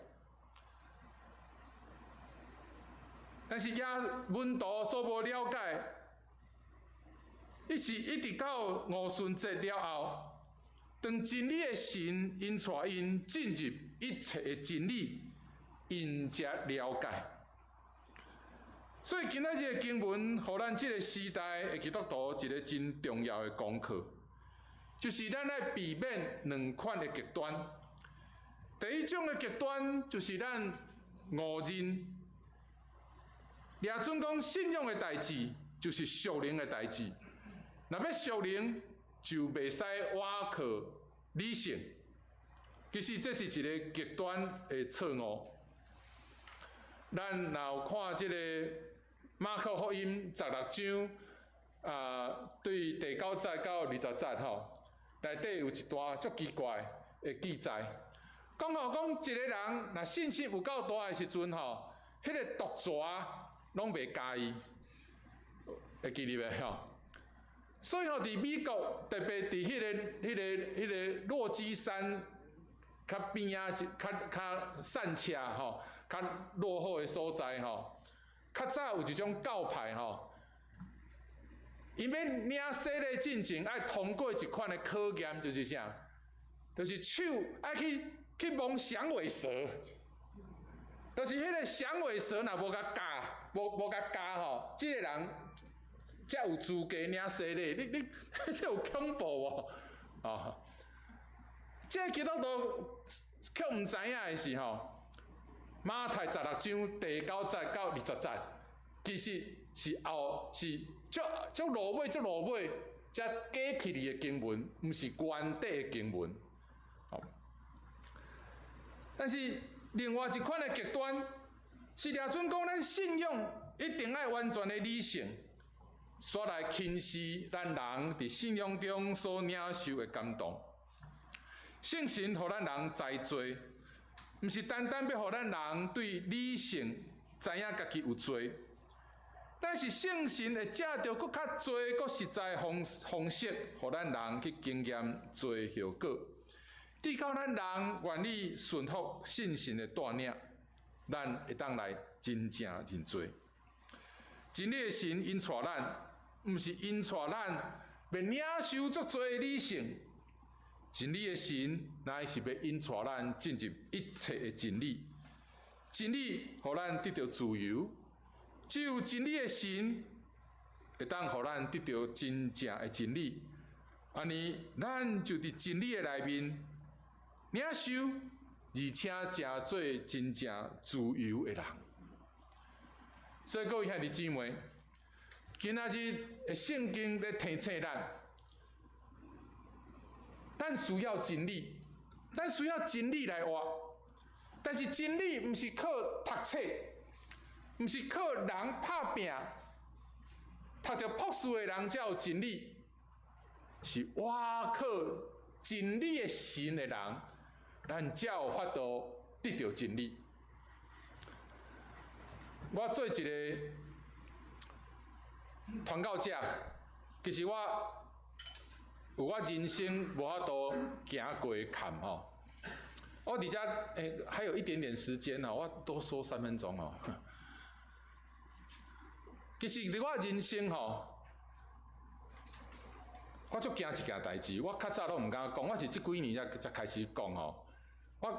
但是耶門徒所無了解，伊是一直到五旬節了後，當真理的神引帶𪜶進入一切的真理，𪜶才了解。所以今仔日的經文，予咱這个時代的基督徒一个真重要的功課，就是咱愛避免兩款的極端。第一種的極端，就是咱誤認，掠準講信仰的代誌就是屬靈的代誌，若欲屬靈就袂使倚靠理性。其實這是一个極端的錯誤。咱若有看這个馬可福音十六章，對第九節到二十節吼，內底有一段足奇怪的記載，講吼講一个人若信心有夠大的時陣吼，彼个毒蛇攏袂咬伊，會記得袂吼？所以吼，佇美國特別佇彼个落基山較邊仔，較較散赤吼，較落後的所在吼。較早有一種教派吼，𪜶欲領洗禮進前愛通過一款的考驗，就是啥？就是手愛去摸響尾蛇，就是彼个響尾蛇若無共咬，無共咬吼，這个人才有資格領洗禮。你這有恐怖無？哦，這个基督徒卻毋知影的是吼，馬太十六章第九節到二十節，其實是後是足足落尾足落尾才加起來的經文，毋是原底的經文。但是另外一款的極端，是掠準講咱信仰一定愛完全的理性，煞來輕視咱人佇信仰中所領受的感動。聖神予咱人知罪，毋是單單欲予咱人對理性知影家己有罪，但是聖神會藉著閣較濟、閣實在方方式，予咱人去經驗罪後果，直到咱人願意順服聖神的帶領，咱會當來真正認罪。真理的神引帶咱，毋是引帶咱欲領受足濟理性。真理的神乃是欲引帶咱進入一切的真理，真理予咱得著自由。只有真理的神會當予咱得著真正的真理。按呢，咱就佇真理的內面領受，而且成做真正自由的人。所以各位兄弟姊妹，今仔日的聖經咧提醒咱，咱需要真理，咱需要真理來活。但是真理毋是靠讀冊，毋是靠人拍拚，讀著博士的人才有真理，是倚靠真理的神的人，咱才有法度得著真理。我做一個傳教者，其實我有我人生無法度行過的坎吼。我佇遮還有一點點時間吼，我多說3分鐘吼。其實佇我人生吼，我足驚一件代誌，我較早攏毋敢講，我是這幾年才開始講吼。我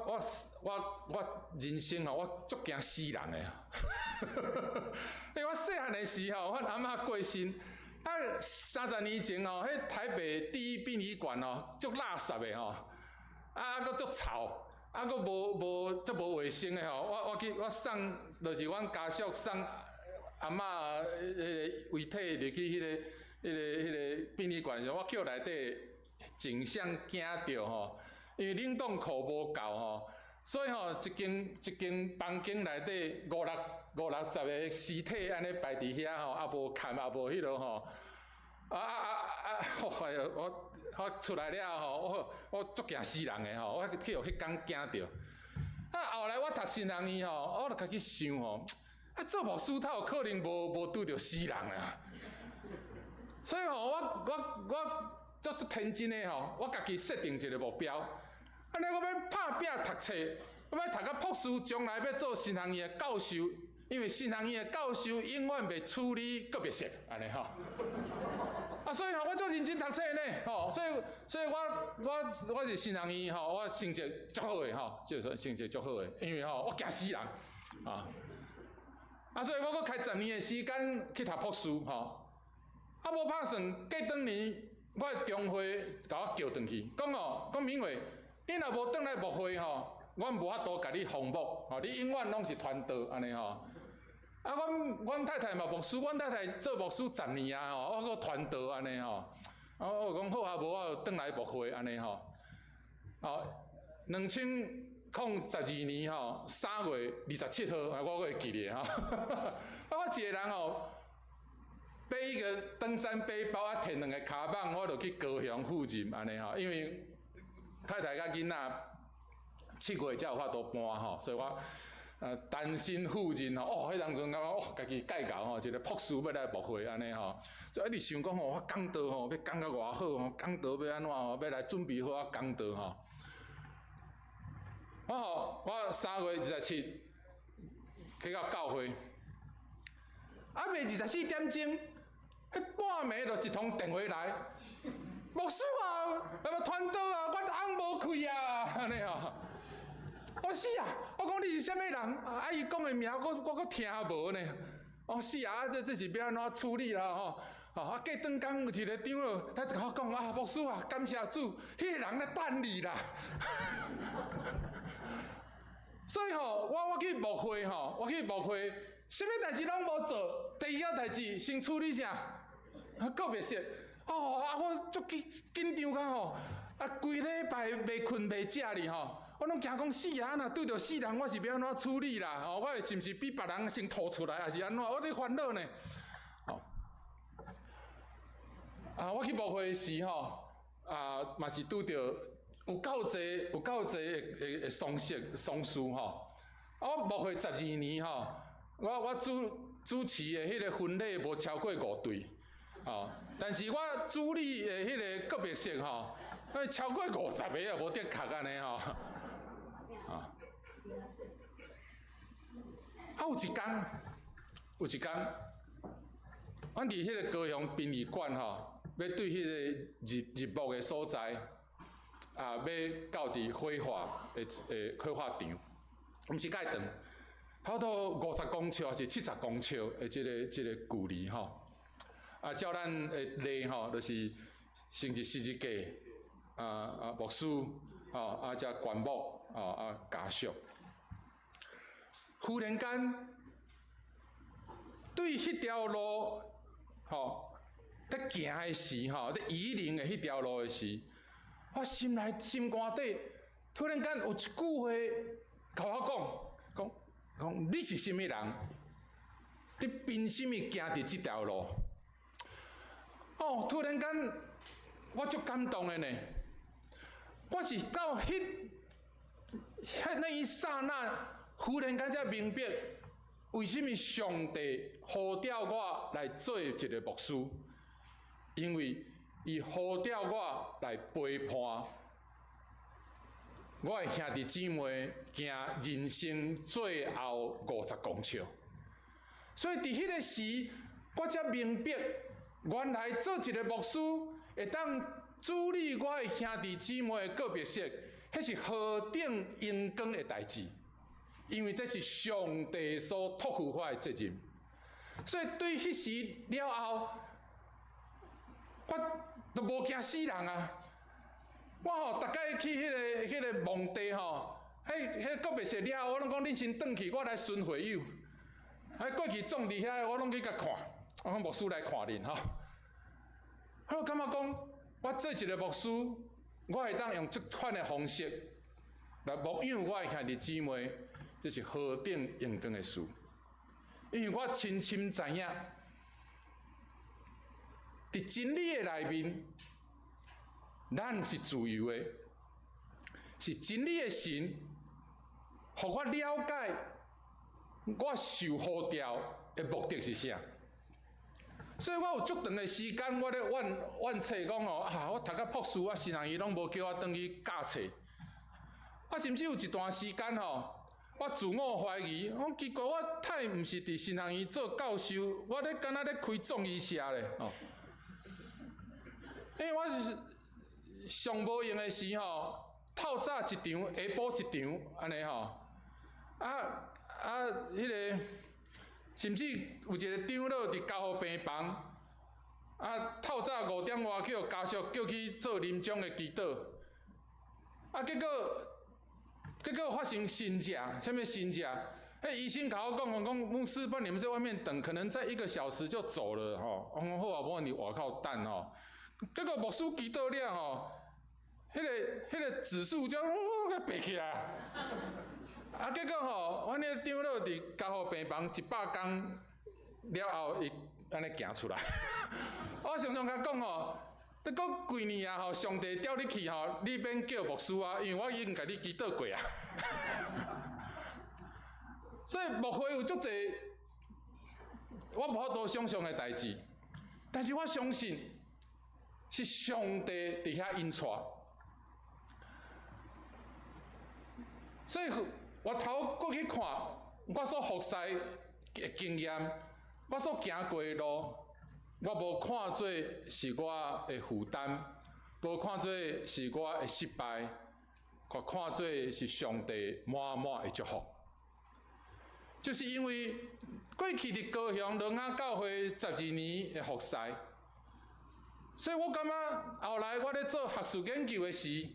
人生吼，我足驚死人的。因為我細漢的時候，阮阿嬤過身，啊，30年前吼，彼台北第一殯儀館吼，足垃圾的吼，啊，閣足臭，啊，閣無無足無衛生的吼。我去我送，就是阮家屬送阿嬤彼个遺體入去彼个殯儀館的時陣，我去內底景象驚著吼，因為冷凍庫無夠吼，所以吼一間一間房間內底五六五六十個屍體按呢擺佇遐吼，啊無崁也無彼落吼，啊啊啊啊！哎喲，我出來了後吼，我足驚死人的吼，我去予彼工驚著。啊，後來我讀神學院吼，我就開始想吼，啊做牧師頭可能無拄著死人啊。所以吼，我足足天真的吼，我家己設定一個目標，按呢我欲拍拚讀冊，我欲讀到博士，將來欲做神學院的教授，因為神學院的教授永遠袂處理告別式，按呢吼。啊，所以吼，我足認真讀冊呢，吼，所以我是神學院吼，我成績足好的吼，就是成績足好的，因為吼我驚死人，啊，啊，所以我閣開十年的時間去讀博士，吼。啊，無拍算，過轉年，我的中會共我叫轉去，講哦，講明慧，你若無轉來牧會吼，阮無法度共你封牧，吼，你永遠攏是傳道按呢吼。啊，阮太太嘛牧師，阮太太做牧師十年啊吼，我閣傳道按呢吼。啊，我講好啊，無我就轉來牧會按呢吼。哦，2012年吼，3月27號，啊，我閣會記得吼。啊，我一個人吼，背一個登山背包啊，提兩个跤蠓，我就去高雄赴任按呢吼，因為太太佮囡仔7月才有法度搬吼，所以我單身赴任吼，哦，彼當陣感覺哦，家己蓋厚吼，一個博士欲來牧會按呢吼，所以一直想講吼，我講道吼，欲講甲偌好吼，講道欲按怎吼，欲來準備好啊講道吼。我吼，我3月27去到教會，啊未24點鐘。彼半暝就一通電話來，牧師啊，來傳道啊，阮翁無開啊，按呢吼。我死啊！我講你是啥物人？啊，伊講的名我閣聽無呢。哦死啊！這是欲按怎處理啦吼？吼啊！過轉工有一個長老，他就共我講啊，牧師啊，感謝主，彼個人咧等你啦。所以吼，我去牧會吼，我去牧會，啥物代誌攏無做，第一個代誌先處理啥？啊，告別式，哦啊，我足緊緊張甲吼，啊，規禮拜袂睏袂食哩吼，我攏驚講死啊！若拄著死人，我是欲按怎處理啦？吼，我會是毋是比別人先吐出來，抑是按怎？我咧煩惱呢。吼，啊，我去牧會時吼，啊，嘛是拄著有夠濟有夠濟的喪事喪事吼。啊，我牧會12年吼，我主持的彼个婚禮無超過五對。哦，但是我主理的彼个告別式吼，超過50個也無得確按呢吼。啊，啊有一工，有一工，阮佇彼个高雄殯儀館吼，欲對彼个入墓的所在，啊，欲到佇火化的火化場，毋是蓋長，差不多50公尺抑是70公尺的這個距離吼。啊，照咱的禮吼，就是先是十字架，啊啊牧師，吼啊才棺木，啊啊家屬。忽然間，對彼條路，吼，咧行的時，吼，咧移靈的彼條路的時，我心內心肝底，突然間有一句話，共我講，講講你是啥物人？你憑啥物行佇這條路？哦，突然間我足感動的呢。我是到彼那一剎那，忽然間才明白，為啥物上帝呼召我來做一個牧師？因為伊呼召我來陪伴我的兄弟姊妹行人生最後50公尺。所以佇彼个時，我才明白，原來做一個牧師會當處理我的兄弟姊妹的告別式，彼是何等榮光的代誌。因為這是上帝所託付我的責任。所以對彼時了後，我都無驚死人啊！我吼逐擺去彼个墓地吼，彼告別式了後，我攏講恁先轉去，我來巡會友。彼過去葬佇遐，我攏去共看。我講牧師來看恁吼。我感覺講，我做一個牧師，我會當用這款的方式來牧養我的兄弟姊妹，這是何等榮光的事。因為我深深知影，佇真理的內面，咱是自由的，是真理的神，予我了解我受呼召的目的是啥。所以我有足長的時間，我咧怨怨冊講吼啊，我讀到博士，我神學院攏無叫我轉去教冊。啊，甚至有一段時間吼，我自我懷疑，講奇怪，我太毋是佇神學院做教授，我咧敢若咧開葬儀社咧吼。因為我是上無閒的時吼，透早一場，下晡一場，按呢吼。啊，彼个甚至有一個長老佇加護病房，啊，透早5點外去予家屬叫去做臨終的祈禱，啊，結果發生神跡，啥物神跡？彼醫生共我講講，牧師，不然你們在外面等，可能再一個小時就走了吼。我講好啊，無問題，外口等吼。結果牧師祈禱了吼，彼个指數就爬起來。啊，結果吼，阮彼個長老佇加護病房100工了後，伊按呢行出來。我常常共講吼，你閣幾年啊吼，上帝調你去吼，你免叫牧師啊，因為我已經共你祈禱過啊。所以牧會有足濟，我無法度想象的代誌，但是我相信是上帝佇遐引帶。所以回頭閣去看我所服侍的經驗，我所行過的路，我無看做是我的負擔，無看做是我的失敗，我看做是上帝滿滿的祝福。就是因為過去佇高雄羅雅教會12年的服侍，所以我感覺後來我咧做學術研究的時，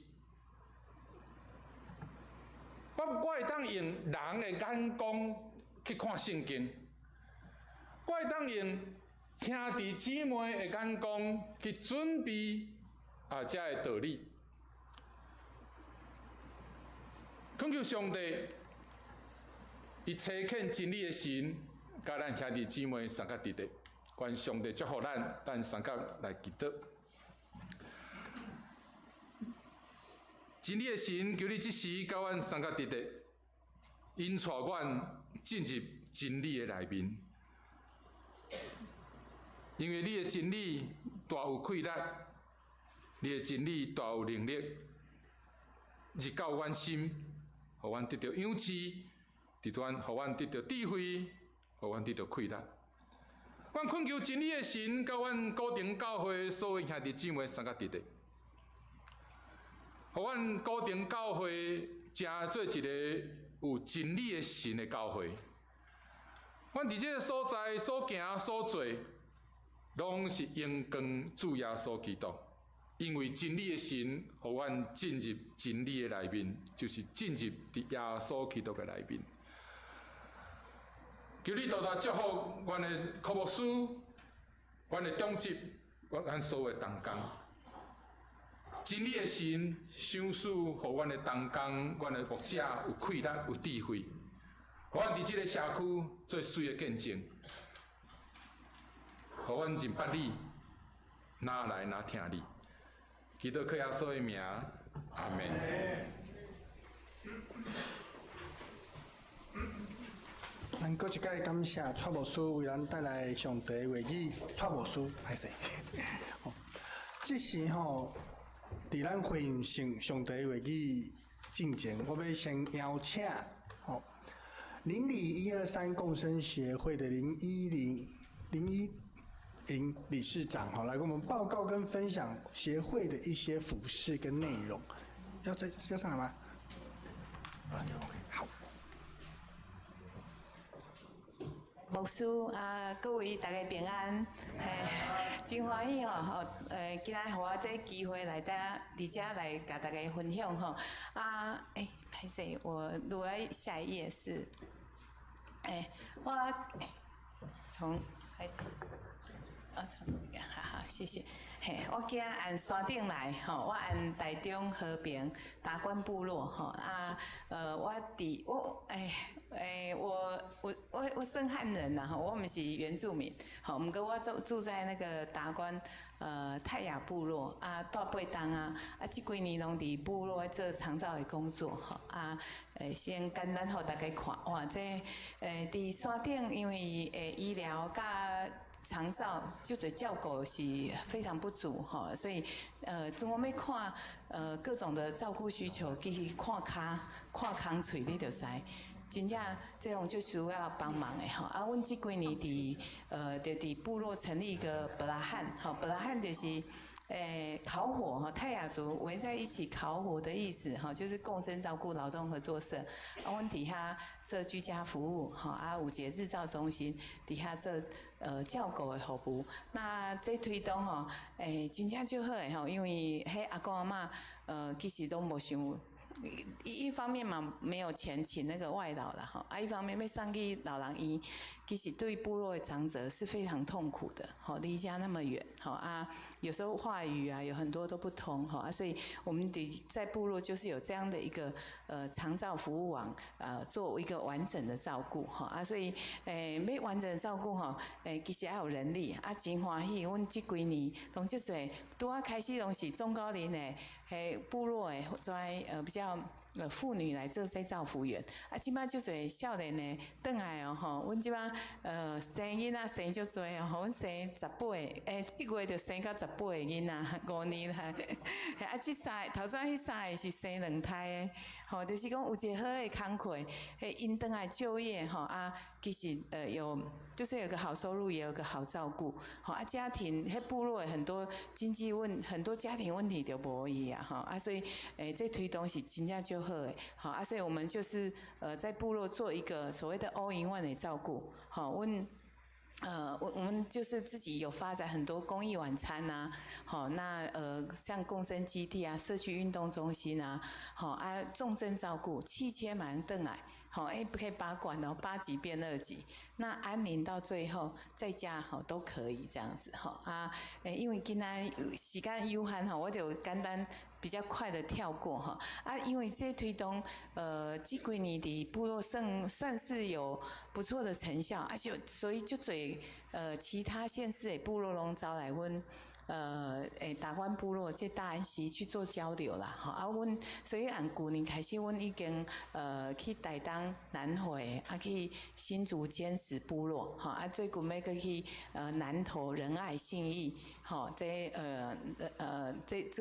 我會當用人的眼光去看聖經，我會當用兄弟姊妹的眼光去準備啊，這个道理。懇求上帝，伊差遣真理的神，佮咱兄弟姊妹相佮佇咧，願上帝祝福咱，咱相佮來祈禱。真理的神，求你這時佮阮相佮佇咧，引帶阮進入真理的內面。因為你的真理大有氣力，你的真理大有能力，入到阮心，予阮得著氧氣，佇阮，予阮得著智慧，予阮得著氣力。阮懇求真理的神，佮阮古亭教會所有兄弟姊妹相佮佇咧，予阮古亭教會成做一個有真理的神的教會。阮佇這个所在所行所做，攏是榮光主耶穌基督。因為真理的神，予阮進入真理的內面，就是進入佇耶穌基督的內面。求你大大祝福阮的柯牧師、阮的長執、阮所有的同工。真理的神賞賜予阮的同工、阮的牧者有氣力、有智慧，予阮佇這个社區做媠的見證，予阮認捌你，若來若疼你。祈禱靠耶穌的名，阿門。咱閣一擺感謝蔡牧師為咱帶來上帝的話語。蔡牧師，歹勢。這時吼，佇咱回應上帝的話語進前，我欲先邀請吼鄰里一二三共生協會的林依林林依瑩理事長吼，來跟我們報告跟分享協會的一些服事跟內容。要再要上來嗎？OK，好。牧師啊，各位大家平安，嘿，真歡喜吼，吼，今仔予我這個機會來佇佇遮來共大家分享吼。啊，欸，歹勢，我錄來下一頁是，欸，我從開始，啊，從這個，好好，謝謝。嘿，我今按山頂來，吼，我按台中和平達觀部落，吼啊，我佇我，欸欸，我我我我算漢人啦，吼，我毋是原住民，吼，毋過我住在那個達觀，泰雅部落啊，住八冬啊，啊，這幾年攏佇部落做長照的工作，吼啊，先簡單予大家看，哇，這，佇山頂因為醫療佮長照就濟照顧是非常不足吼，所以陣我欲看各種的照顧需求，其實看跤看空喙你就知，真正這種就需要幫忙的吼。啊，阮這幾年佇就佇部落成立一個伯拉漢吼，伯拉漢就是烤火哈，泰雅族圍在一起烤火的意思哈，就是共生照顧勞動合作社。啊，阮佇遐做居家服務吼，啊，有一個日照中心佇遐做照顧的服務。那這推動吼，真正足好的吼，因為彼阿公阿嬤其實攏無想。一方面嘛，沒有錢請那個外勞啦，吼，啊，一方面欲送去老人院，其實對部落的長者是非常痛苦的，吼，離家那麼遠，吼啊，有時候話語啊有很多都不通，吼啊，所以我們得在部落就是有這樣的一個長照服務網，做一個完整的照顧，吼啊，所以欲完整的照顧吼，其實愛有人力，啊，真歡喜，阮這幾年攏足濟，拄仔開始攏是中高齡的，彼部落的在比較婦女來做這照服員，啊，這擺足濟少年的轉來哦吼，阮這擺生囡仔生足濟哦，阮生18個，這個月就生到18個囡仔，5年來，啊，這三個頭先彼三個是生兩胎的，吼，就是講有一個好的工課，𪜶轉來就業吼啊，其實有就是有個好收入，也有個好照顧，吼啊，家庭彼部落很多經濟問，很多家庭問題就無去啊，吼啊，所以這推動是真正足好的，好啊，所以我們就是在部落做一個所謂的 all in one 的照顧，好，阮我們就是自己有發展很多公益晚餐呐，好，那像共生基地啊、社區運動中心啊，好啊，重症照顧7000嘛會轉來，好，欸，不可以拔管哦，8級變2級，那安寧到最後在家吼都可以這樣子吼啊，因為今仔時間有限吼，我就簡單比較快的跳過哈啊，因為這推動這幾年佇部落算是有不錯的成效，啊就所以足濟其他縣市的部落攏走來阮達觀部落這大安溪去做交流啦，吼啊，阮所以按舊年開始，阮已經去台東南迴，啊去新竹尖石部落，吼啊最近欲閣去南投仁愛信義，吼這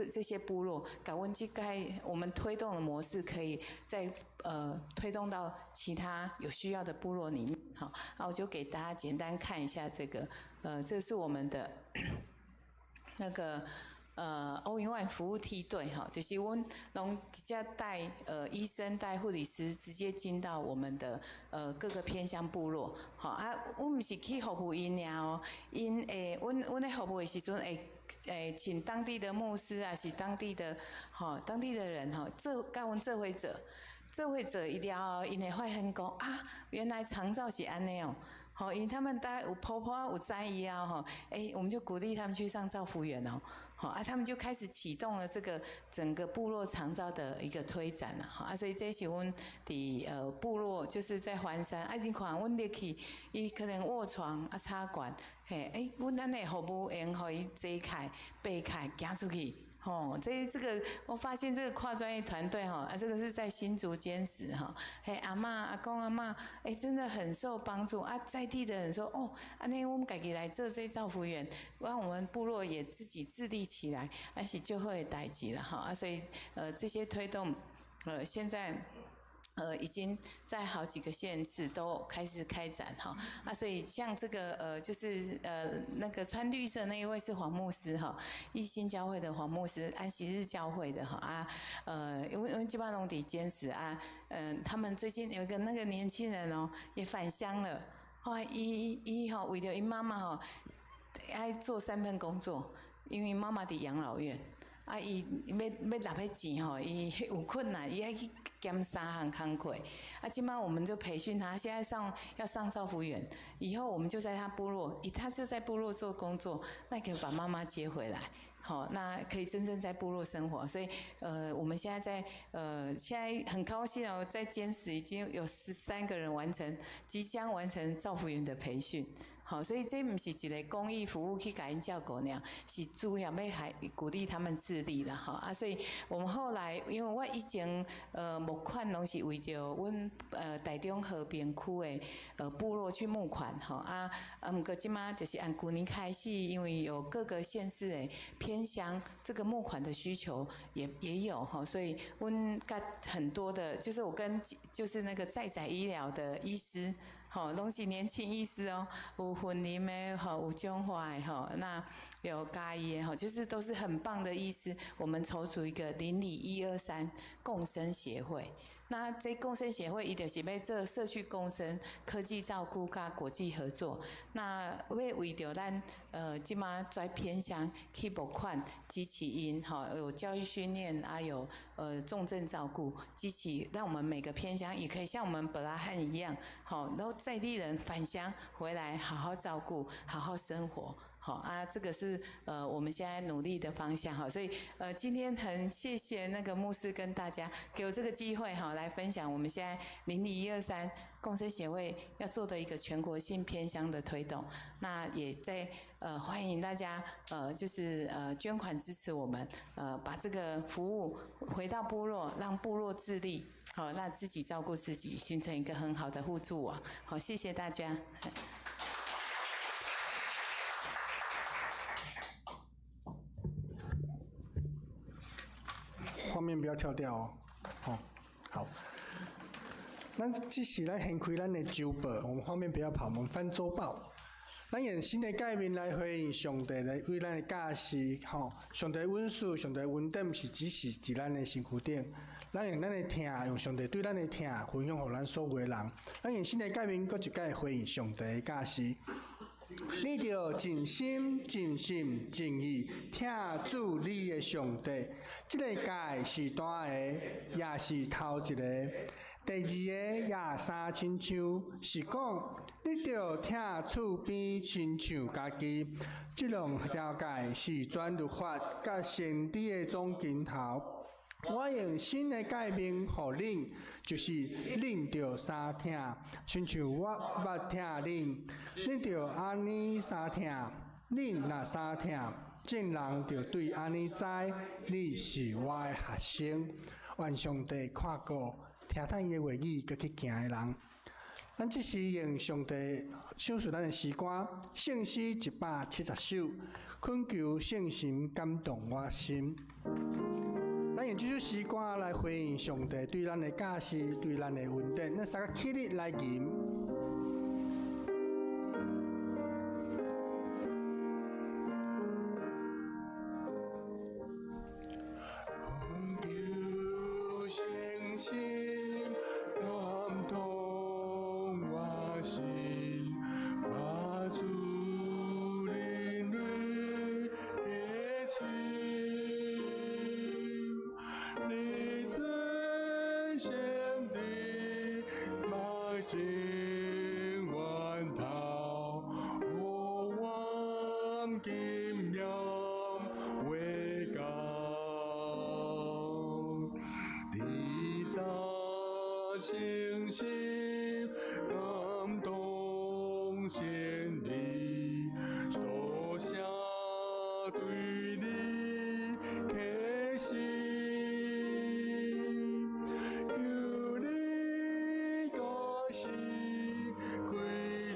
這些部落，共阮這擺我們推動的模式，可以再推動到其他有需要的部落裡面，好，啊我就給大家簡單看一下這個，這是我們的。那個 All in One 服務梯隊哈，就是阮攏直接帶醫生帶護理師直接進到我們的各個偏鄉部落，吼啊，阮毋是去服務𪜶爾哦，𪜶會阮咧服務的時陣會請當地的牧師啊，是當地的吼當地的人吼做共阮做伙做，做伙做伊了後，𪜶會發現講啊，原來長照是按呢哦。吼，因為他們大概有婆婆有知以後吼，欸，我們就鼓勵他們去上照服員哦。好啊，他們就開始啟動了這個整個部落長照的一個推展啦，啊，所以這是阮佇部落，就是在環山，啊，你看阮入去，伊可能臥床啊插管，嘿，欸，阮按呢服務會用予伊坐起來、爬起來、行出去。吼，這個我發現這個跨專業團隊吼，啊，這個是在新竹尖石哈，嘿，阿嬤、阿公、阿嬤，欸，真的很受幫助啊。在地的人說，哦，按呢阮家己來做這照服員，讓我們部落也自己自立起來，啊是就好的代誌啦哈。啊，所以這些推動，現在。已經在好幾個縣市都開始開展哈，啊，所以像這個就是那個穿綠色那一位是黃牧師哈，一心教會的黃牧師，安息日教會的哈啊，因為這擺攏佇堅持啊，他們最近有一個那個年輕人哦，也返鄉了，哇，伊伊吼為著伊媽媽吼，愛做三份工作，因為媽媽佇養老院。啊！伊欲欲納彼錢吼，伊有困難，伊愛去兼三項工課。啊，這擺我們就培訓他，現在上要上照服員，以後我們就在他部落，他就在部落做工作，那可以把媽媽接回來，好，那可以真正在部落生活。所以，我們現在在現在很高興哦，在尖石已經有13個人完成，即將完成照服員的培訓。好，所以這毋是一個公益服務去共𪜶照顧爾，是主要欲還鼓勵他們自立啦，吼啊！所以我們後來，因為我以前募款攏是為著阮台中和平區的部落去募款，吼啊啊！毋過這擺就是按舊年開始，因為有各個縣市的偏鄉，這個募款的需求也有吼，所以阮佮很多的，就是我跟就是那個在宅醫療的醫師。吼，攏是年輕醫師哦，有雲林的吼，有彰化的吼，那有嘉義的吼，就是都是很棒的醫師。我們籌組一個鄰里一二三共生協會。那這共生協會，伊就是欲做社區共生、科技照顧佮國際合作。那欲為著咱這擺跩偏鄉去募款支持𪜶吼，有教育訓練啊，有重症照顧，支持讓我們每個偏鄉也可以像我們伯拉漢一樣，吼，然後在地人返鄉回來好好照顧，好好生活。好啊，這個是我們現在努力的方向哈，所以今天很謝謝那個牧師跟大家給我這個機會哈，來分享我們現在鄰里一二三共生協會要做的一個全國性偏鄉的推動，那也在歡迎大家就是捐款支持我們把這個服務回到部落，讓部落自立，好，那自己照顧自己，形成一個很好的互助網。好，謝謝大家。畫面不要跳掉哦，好，好。咱這是咱掀開咱的週報，我們畫面不要跑，我們翻週報。咱用新的誡命來回應上帝來對咱的教示，吼，上帝恩賜、上帝恩典，毋是只是佇咱的身軀頂。咱用咱的疼，用上帝對咱的疼，分享予咱所有的人。咱用新的誡命，閣一擺回應上帝的教示。你著盡心、盡性、盡意疼主你的上帝。這个誡是大个，也是頭一個。第二个也相親像，是講你著疼厝邊親像家己。這兩條誡是全律法佮先知的總經頭。我用新的誡命予恁，就是恁著相疼，親像我捌疼恁，恁著按呢相疼。恁若相疼，眾人就對按呢知，你是我的學生。願上帝看顧聽迵伊的話語，閣去行的人。咱這時用上帝賞賜咱的詩歌，聖詩170首，懇求聖神感動我心。咱用這首詩歌來回應上帝對咱的教示，對咱的恩典。咱三个起立來吟。懇求聖神感動我心，把主靈淚的情，你真相的目睛源頭，予我經驗為誠心感動先知，所寫對你啟示，求你教示開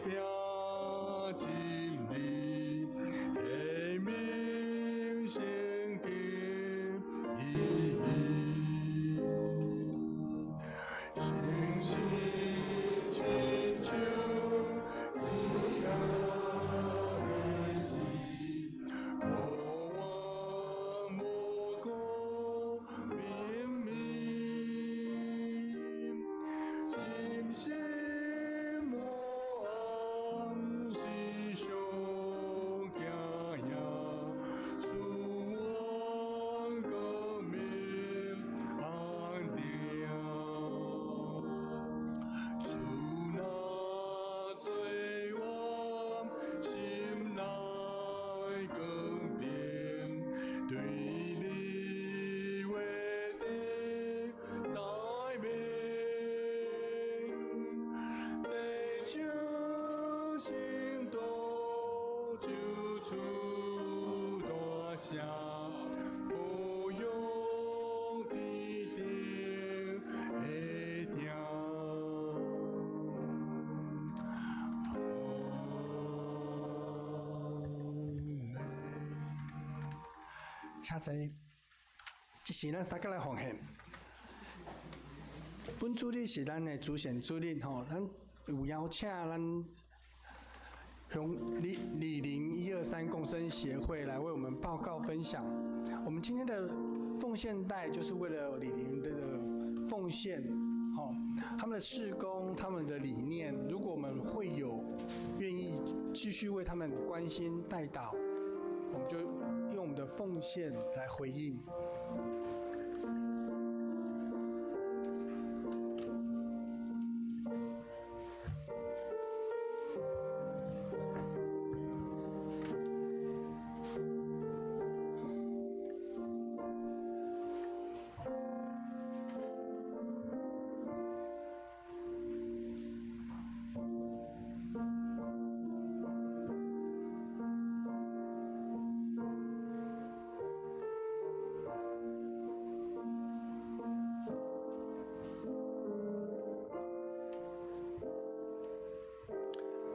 闢真理，顯明聖經意義。誠實親像天的時，無怨無顧明明，心心無暗思想行影，賜阮光明安定。主若做我心內光點，對你話的載明，地上聖道就出大聲，保養天頂的聽。請坐，這是咱三個來奉獻。本主日是咱的主顯主日吼，咱有邀請咱鄉里里林123共生協會來為我們報告分享。我們今天的奉獻袋就是為了里林的奉獻，吼，他們的事工、他們的理念，如果我們會有願意繼續為他們關心代禱，我們就用我們的奉獻來回應。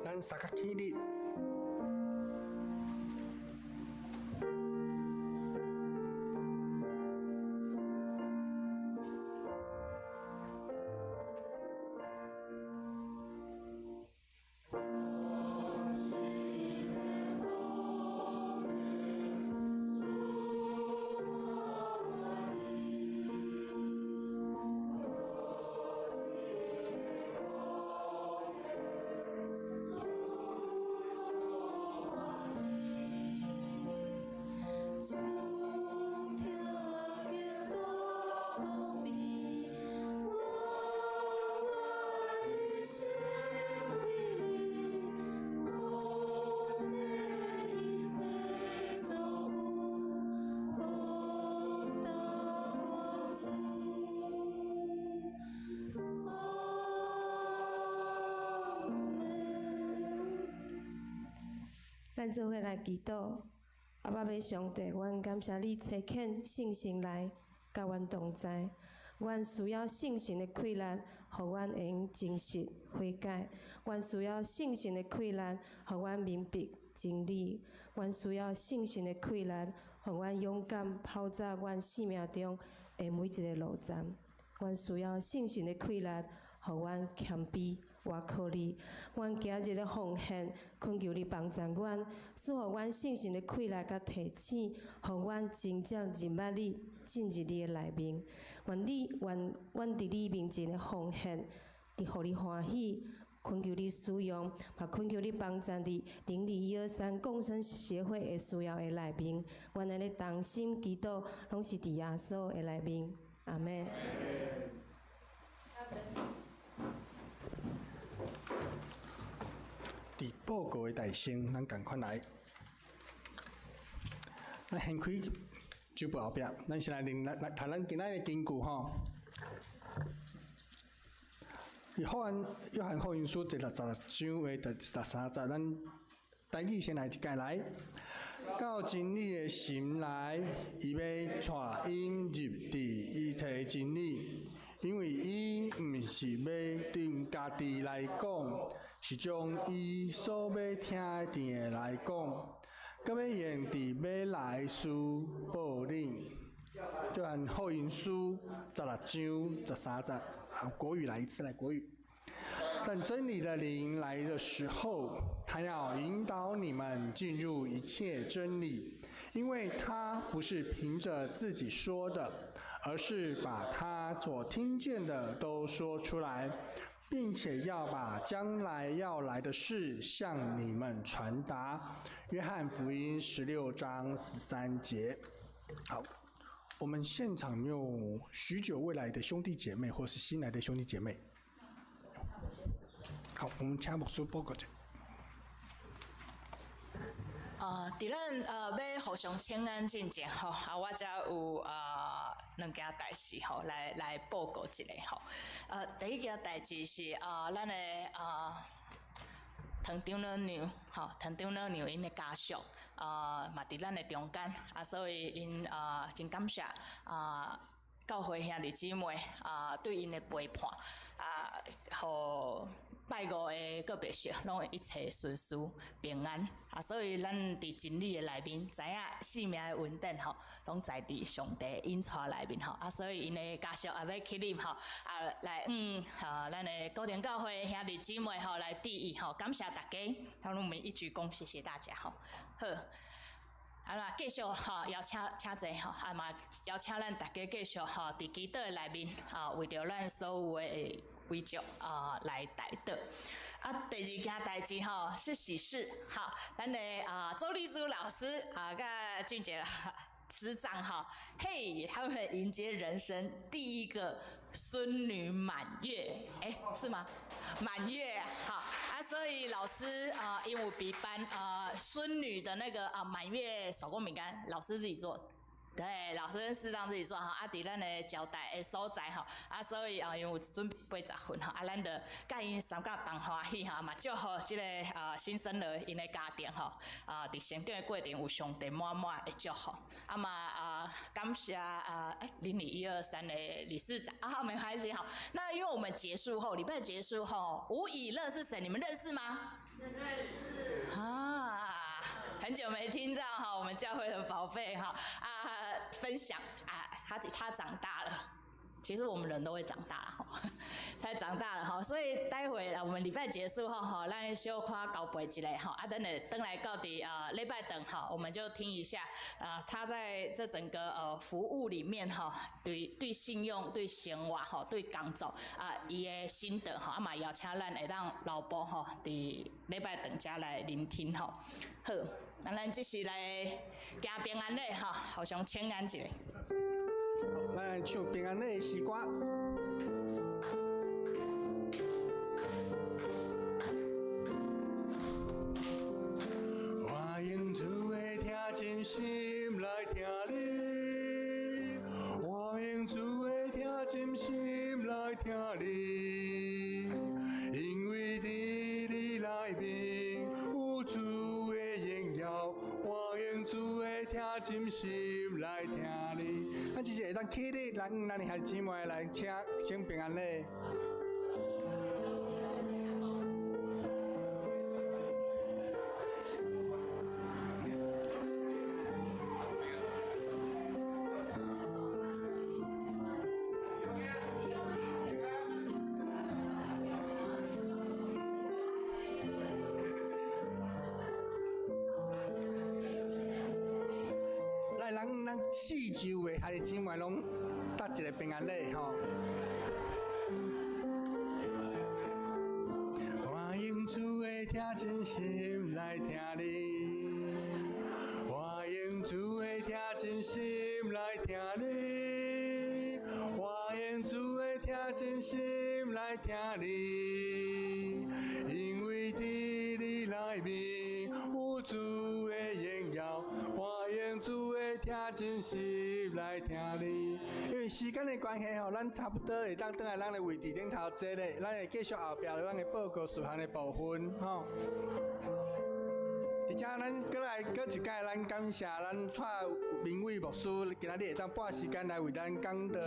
咱三個起立。主聽見大無邊，我願一生為你，奉獻一切所有，報答我主。阿們。咱做伙來祈禱。阿爸母上帝，阮感謝你差遣聖神來佮阮同在。阮需要聖神的氣力，予阮會用真實悔改；阮需要聖神的氣力，予阮明白真理；阮需要聖神的氣力，予阮勇敢跑走阮生命中的每一个路站。阮需要聖神的氣力，予阮謙卑。倚靠你，阮今日的奉獻，懇求你幫助阮，賜予阮聖神的氣力佮提醒，予阮真正認捌你，進入你的內面。願你願阮佇你面前的奉獻，你予你歡喜，懇求你使用，嘛懇求你幫助佇鄰里123共生協會的需要的內面。阮按呢同心祈禱，攏是佇耶穌的內面。阿們。佇報告的大聲，咱仝款來。咱掀開主簿後壁，咱先來念來來讀咱今仔的經句吼。約翰福音書第16章的第13節，咱台語先來一擺來。到真理的神來，伊欲帶𪜶入佇一切真理，因為伊毋是欲憑家己來講，是將伊所欲聽見的來講，閣欲用佇欲來的事報恁。約翰福音書16章13節，啊，國語來一次，來國語。但真理的靈來的時候，他要引導你們進入一切真理，因為他不是憑着自己說的，而是把他所聽見的都說出來，並且要把將來要來的事向你們傳達。約翰福音16章13節。好，我們現場沒有許久未來的兄弟姐妹，或是新來的兄弟姐妹。好，我們請牧師報告者。佇咱欲互相請安進前吼，啊，我遮有兩件代誌吼，來報告一下吼。第一件代誌是咱的唐長老娘吼，唐長老娘𪜶的家屬嘛佇咱的中間，啊，所以𪜶真感謝教會兄弟姊妹對𪜶的陪伴啊，予拜五的告別式攏會一切順遂平安啊，所以咱佇真理的內面知影生命的恩典吼，攏在佇上帝引帶內面吼啊，所以𪜶的家屬也欲起立吼啊，來咱的高田教會兄弟姊妹吼來致意吼，感謝大家，讓我們一鞠躬，謝謝大家吼，好。啊啦，繼續吼，邀請請坐吼，啊嘛邀請咱大家繼續吼，佇祈禱的內面吼，為著咱所有的遺族啊來代禱。啊，第二件代誌吼是喜事，好，咱的周麗珠老師啊，佮俊傑師長哈，嘿，他們迎接人生第一個孫女滿月，欸，是嗎？滿月，好啊，所以老師啊，因為備辦孫女的那個滿月手工餅乾，老師自己做。對，老師跟師長自己做吼，啊，佇咱的招待的所在吼，啊，所以啊，因為有準備80份吼，啊，咱就佮𪜶三甲同歡喜吼，嘛祝福這個新生兒𪜶的家庭吼，啊，佇成長的過程有上帝滿滿的祝福，啊嘛感謝鄰里123的理事長啊，沒關係哈。那因為我們結束後，禮拜結束後，吳以樂是誰？你們認識嗎？認識。啊。很久沒聽到哈，我們教會的寶貝哈啊分享啊，他長大了，其實我們人都會長大哈，他長大了哈，所以待會我們禮拜結束後哈，咱小可交陪一下哈，啊等下轉來到佇禮拜轉哈，我們就聽一下啊，他在這整個服務裡面哈，對信用、對生活哈、對工作啊，伊的心得哈，啊嘛邀請咱會當留步吼，佇禮拜轉才來聆聽吼，好。那咱這是來行平安禮吼，互相請安一下。好，咱來唱平安禮的詩歌。我用主的聽真心來聽你，我用主的聽真心來聽你，因為佇你內面有主的榮耀，我用主的聽真心來聽你。咱只是會當起立，咱咱兄弟姊妹來請請平安禮。來，咱四周的兄弟姊妹攏搭一個平安禮吼。我用主的聽真心來聽你，我用主的聽真心來聽你，我用主的聽真心來聽你，因為佇你內面有主的榮耀，我用主的聽真心來聽你。因為為時間的關係吼，咱差不多會當轉來咱的位置頂頭坐咧，咱會繼續後壁咱的報告事項的部分吼。佇遮咱閣來閣一擺，咱感謝咱蔡明偉牧師，今仔日會當撥時間來為咱講道，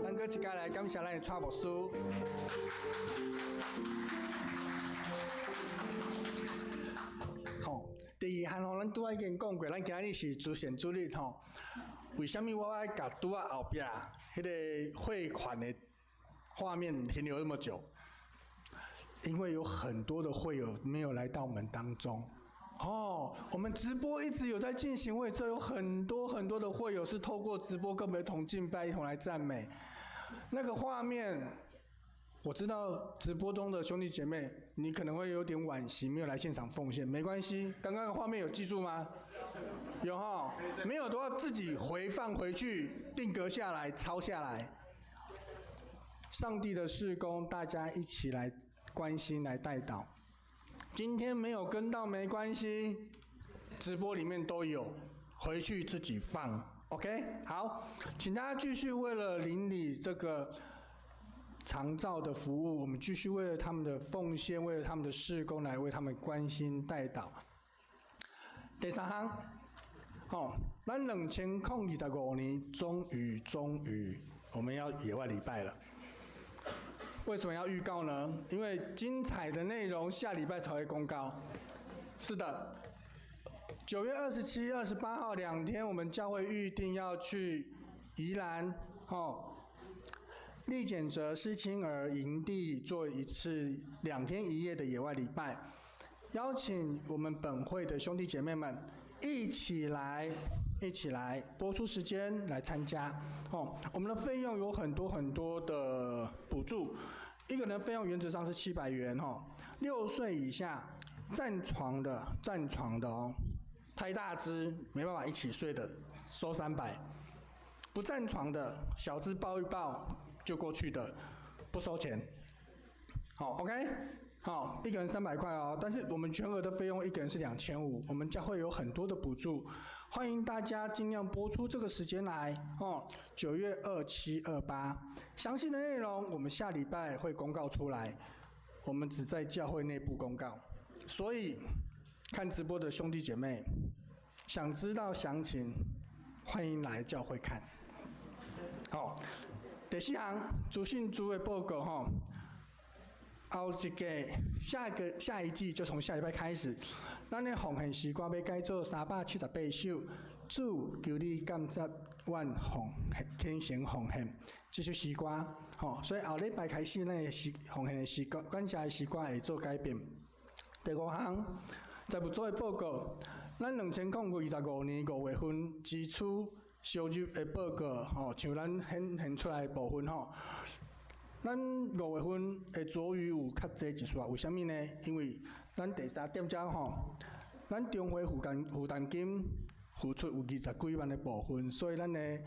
咱閣一擺來感謝咱的蔡牧師。吼，第二項吼，咱拄仔已經講過，咱今日是慈善主日吼。為啥物我愛共拄仔後壁彼个匯款的畫面停留那麼久？因為有很多的會友沒有來到我們當中。哦，我們直播一直有在進行，我也知道有很多很多的會友是透過直播跟我們一同敬拜、一同來讚美。那個畫面，我知道直播中的兄弟姐妹，你可能會有點惋惜，沒有來現場奉獻，沒關係。剛剛的畫面有記住嗎？有哈，沒有的話自己回放回去，定格下來，抄下來。上帝的事工，大家一起來關心，來代禱。今天沒有跟到沒關係，直播裡面都有，回去自己放。OK，好，請大家繼續為了鄰里這個長照的服務，我們繼續為了他們的奉獻，為了他們的事工來為他們關心代禱。第三項，吼，咱2025年終於終於我們要野外禮拜了。為什麼要預告呢？因為精彩的內容下禮拜才會公告。是的，9月27、28號兩天，我們教會預定要去宜蘭，吼，立簡澤失親兒營地做一次2天1夜的野外禮拜，邀請我們本會的兄弟姐妹們一起來，一起來撥出時間來參加。哦，我們的費用有很多很多的補助，一個人費用原則上是700元哦。6歲以下佔床的，佔床的哦，太大隻沒辦法一起睡的，收300；不佔床的，小隻抱一抱就過去的，不收錢。好，OK。好，一個人300塊哦，但是我們全額的費用一個人是2500，我們將會有很多的補助，歡迎大家盡量撥出這個時間來哦。9月27、28，詳細的內容我們下禮拜會公告出來，我們只在教會內部公告，所以看直播的兄弟姐妹，想知道詳情，歡迎來教會看。好，第四項，資訊組的報告吼。後一個下個下一季就從下禮拜開始，咱的奉獻詩歌欲改做378首，主求你鑒察阮奉獻，虔誠奉獻這首詩歌，吼，所以後禮拜開始，咱的詩奉獻的詩歌，感謝的詩歌會做改變。第五項，財務組的報告，咱2025年5月份支出收入的報告，吼，像咱顯現出來的部分，吼。咱5月份的左餘有較濟一絲，為啥物呢？因為咱第三點遮吼，咱中會負擔負擔金付出有20幾萬的部分，所以咱的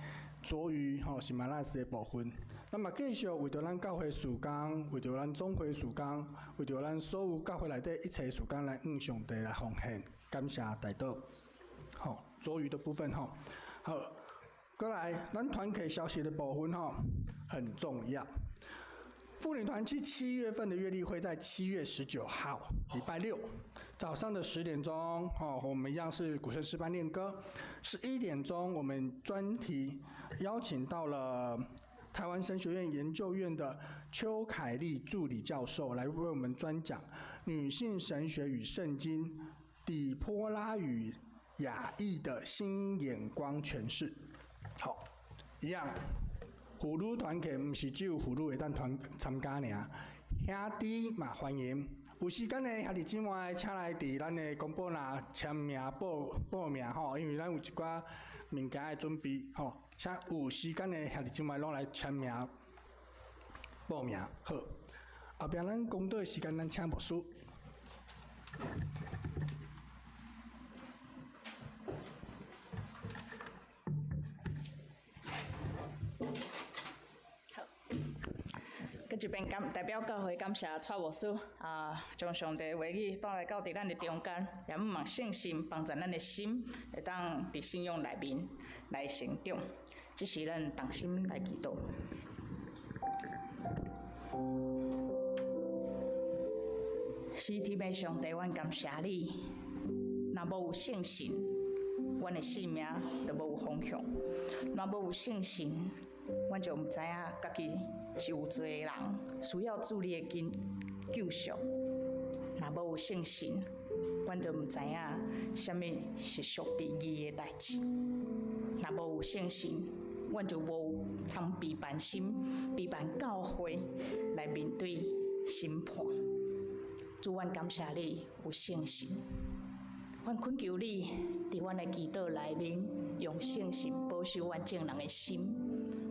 左餘吼是 minus 的部分。咱嘛繼續為著咱教會事工，為著咱總會事工，為著咱所有教會內底一切事工來向上帝來奉獻，感謝代禱。吼，左餘的部分吼，好，過來咱團契消息的部分吼很重要。婦女團契7月份的月例會在7月19號，禮拜六早上的10點鐘，哦，我們一樣是古聖詩班練歌。11點鐘，我們專題邀請到了台灣神學院研究院的邱凱麗助理教授來為我們專講女性神學與聖經底波拉與雅意的新眼光詮釋。好，一樣。婦女團契毋是只有婦女會當團參加爾，兄弟嘛歡迎。有時間的兄弟姊妹，請來佇咱的公布欄簽名報報名吼，因為咱有一寡物件的準備吼，請有時間的兄弟姊妹攏來簽名報名。好，後壁咱講道的時間，咱請牧師。閣一遍感代表教會感謝蔡牧師啊，將上帝話語帶來到佇咱的中間，也向望聖神幫助咱的心，會當佇信仰內面來成長。這時咱同心來祈禱。是天的上帝，阮感謝你。若無有聖神，阮的生命就無有方向；若無有聖神，阮就毋知影家己是有罪的人，需要主你的救贖。若無有聖神，阮就毋知影啥物是屬佇義的代誌。若無有聖神，阮就無通備辦心、備辦教會來面對審判。主，阮感謝你有聖神，阮懇求你佇阮的祈禱內面，用聖神保守阮眾人的心，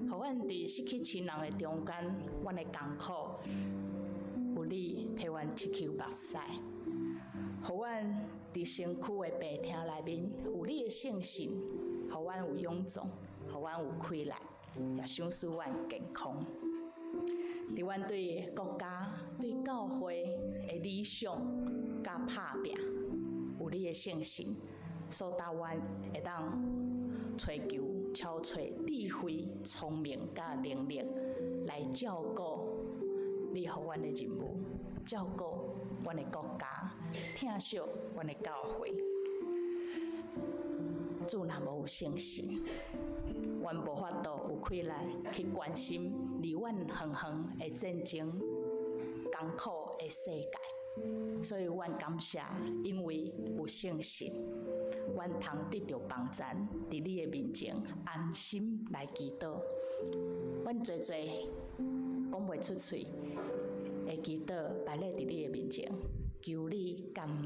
予阮佇失去親人的中間，阮的艱苦有你替阮拭去目屎，予阮佇身軀的病痛內面有你的聖神，予阮有勇壯，予阮有氣力，也賞賜阮健康。佇阮對國家、對教會的理想佮拍拚，有你的聖神，所導阮會當揣求超揣智慧、聰明佮能力來照顧你予阮的任務，照顧阮的國家，疼惜阮的教會。主若無有聖神，阮無法度有氣力去關心離阮遠遠的戰爭、艱苦的世界，所以阮感謝，因為有聖神，阮通得著幫贊，佇你的面前安心來祈禱。阮濟濟講袂出喙的祈禱，擺咧佇你的面前，求你感恩，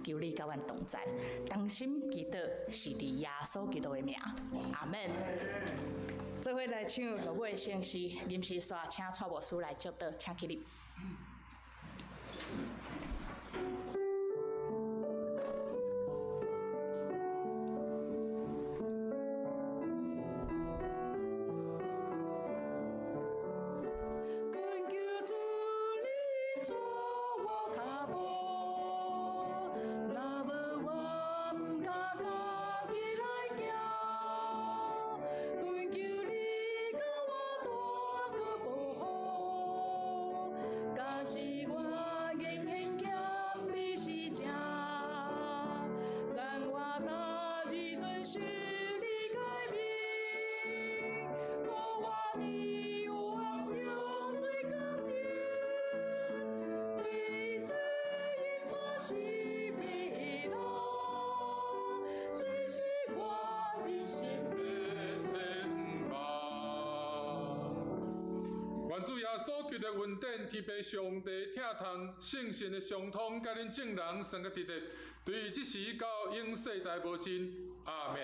求你佮阮同在，同心祈禱是佇耶穌基督的名，阿們。做伙來唱落尾聖詩，臨時煞請蔡牧師來祝禱，請起立。懇求主你帶我跤步，若無我毋敢家己來行。懇求你共我大個保護，假使我仍然欠你是正，讚我逐日遵守你誡命，予我佇幽暗中做光明，對罪引帶是迷路，這是我人生的展望。願主耶穌基督的恩典、天父上帝疼痛、聖神的相通，佮恁眾人相佮佇咧，對這時到永世代無盡。阿們。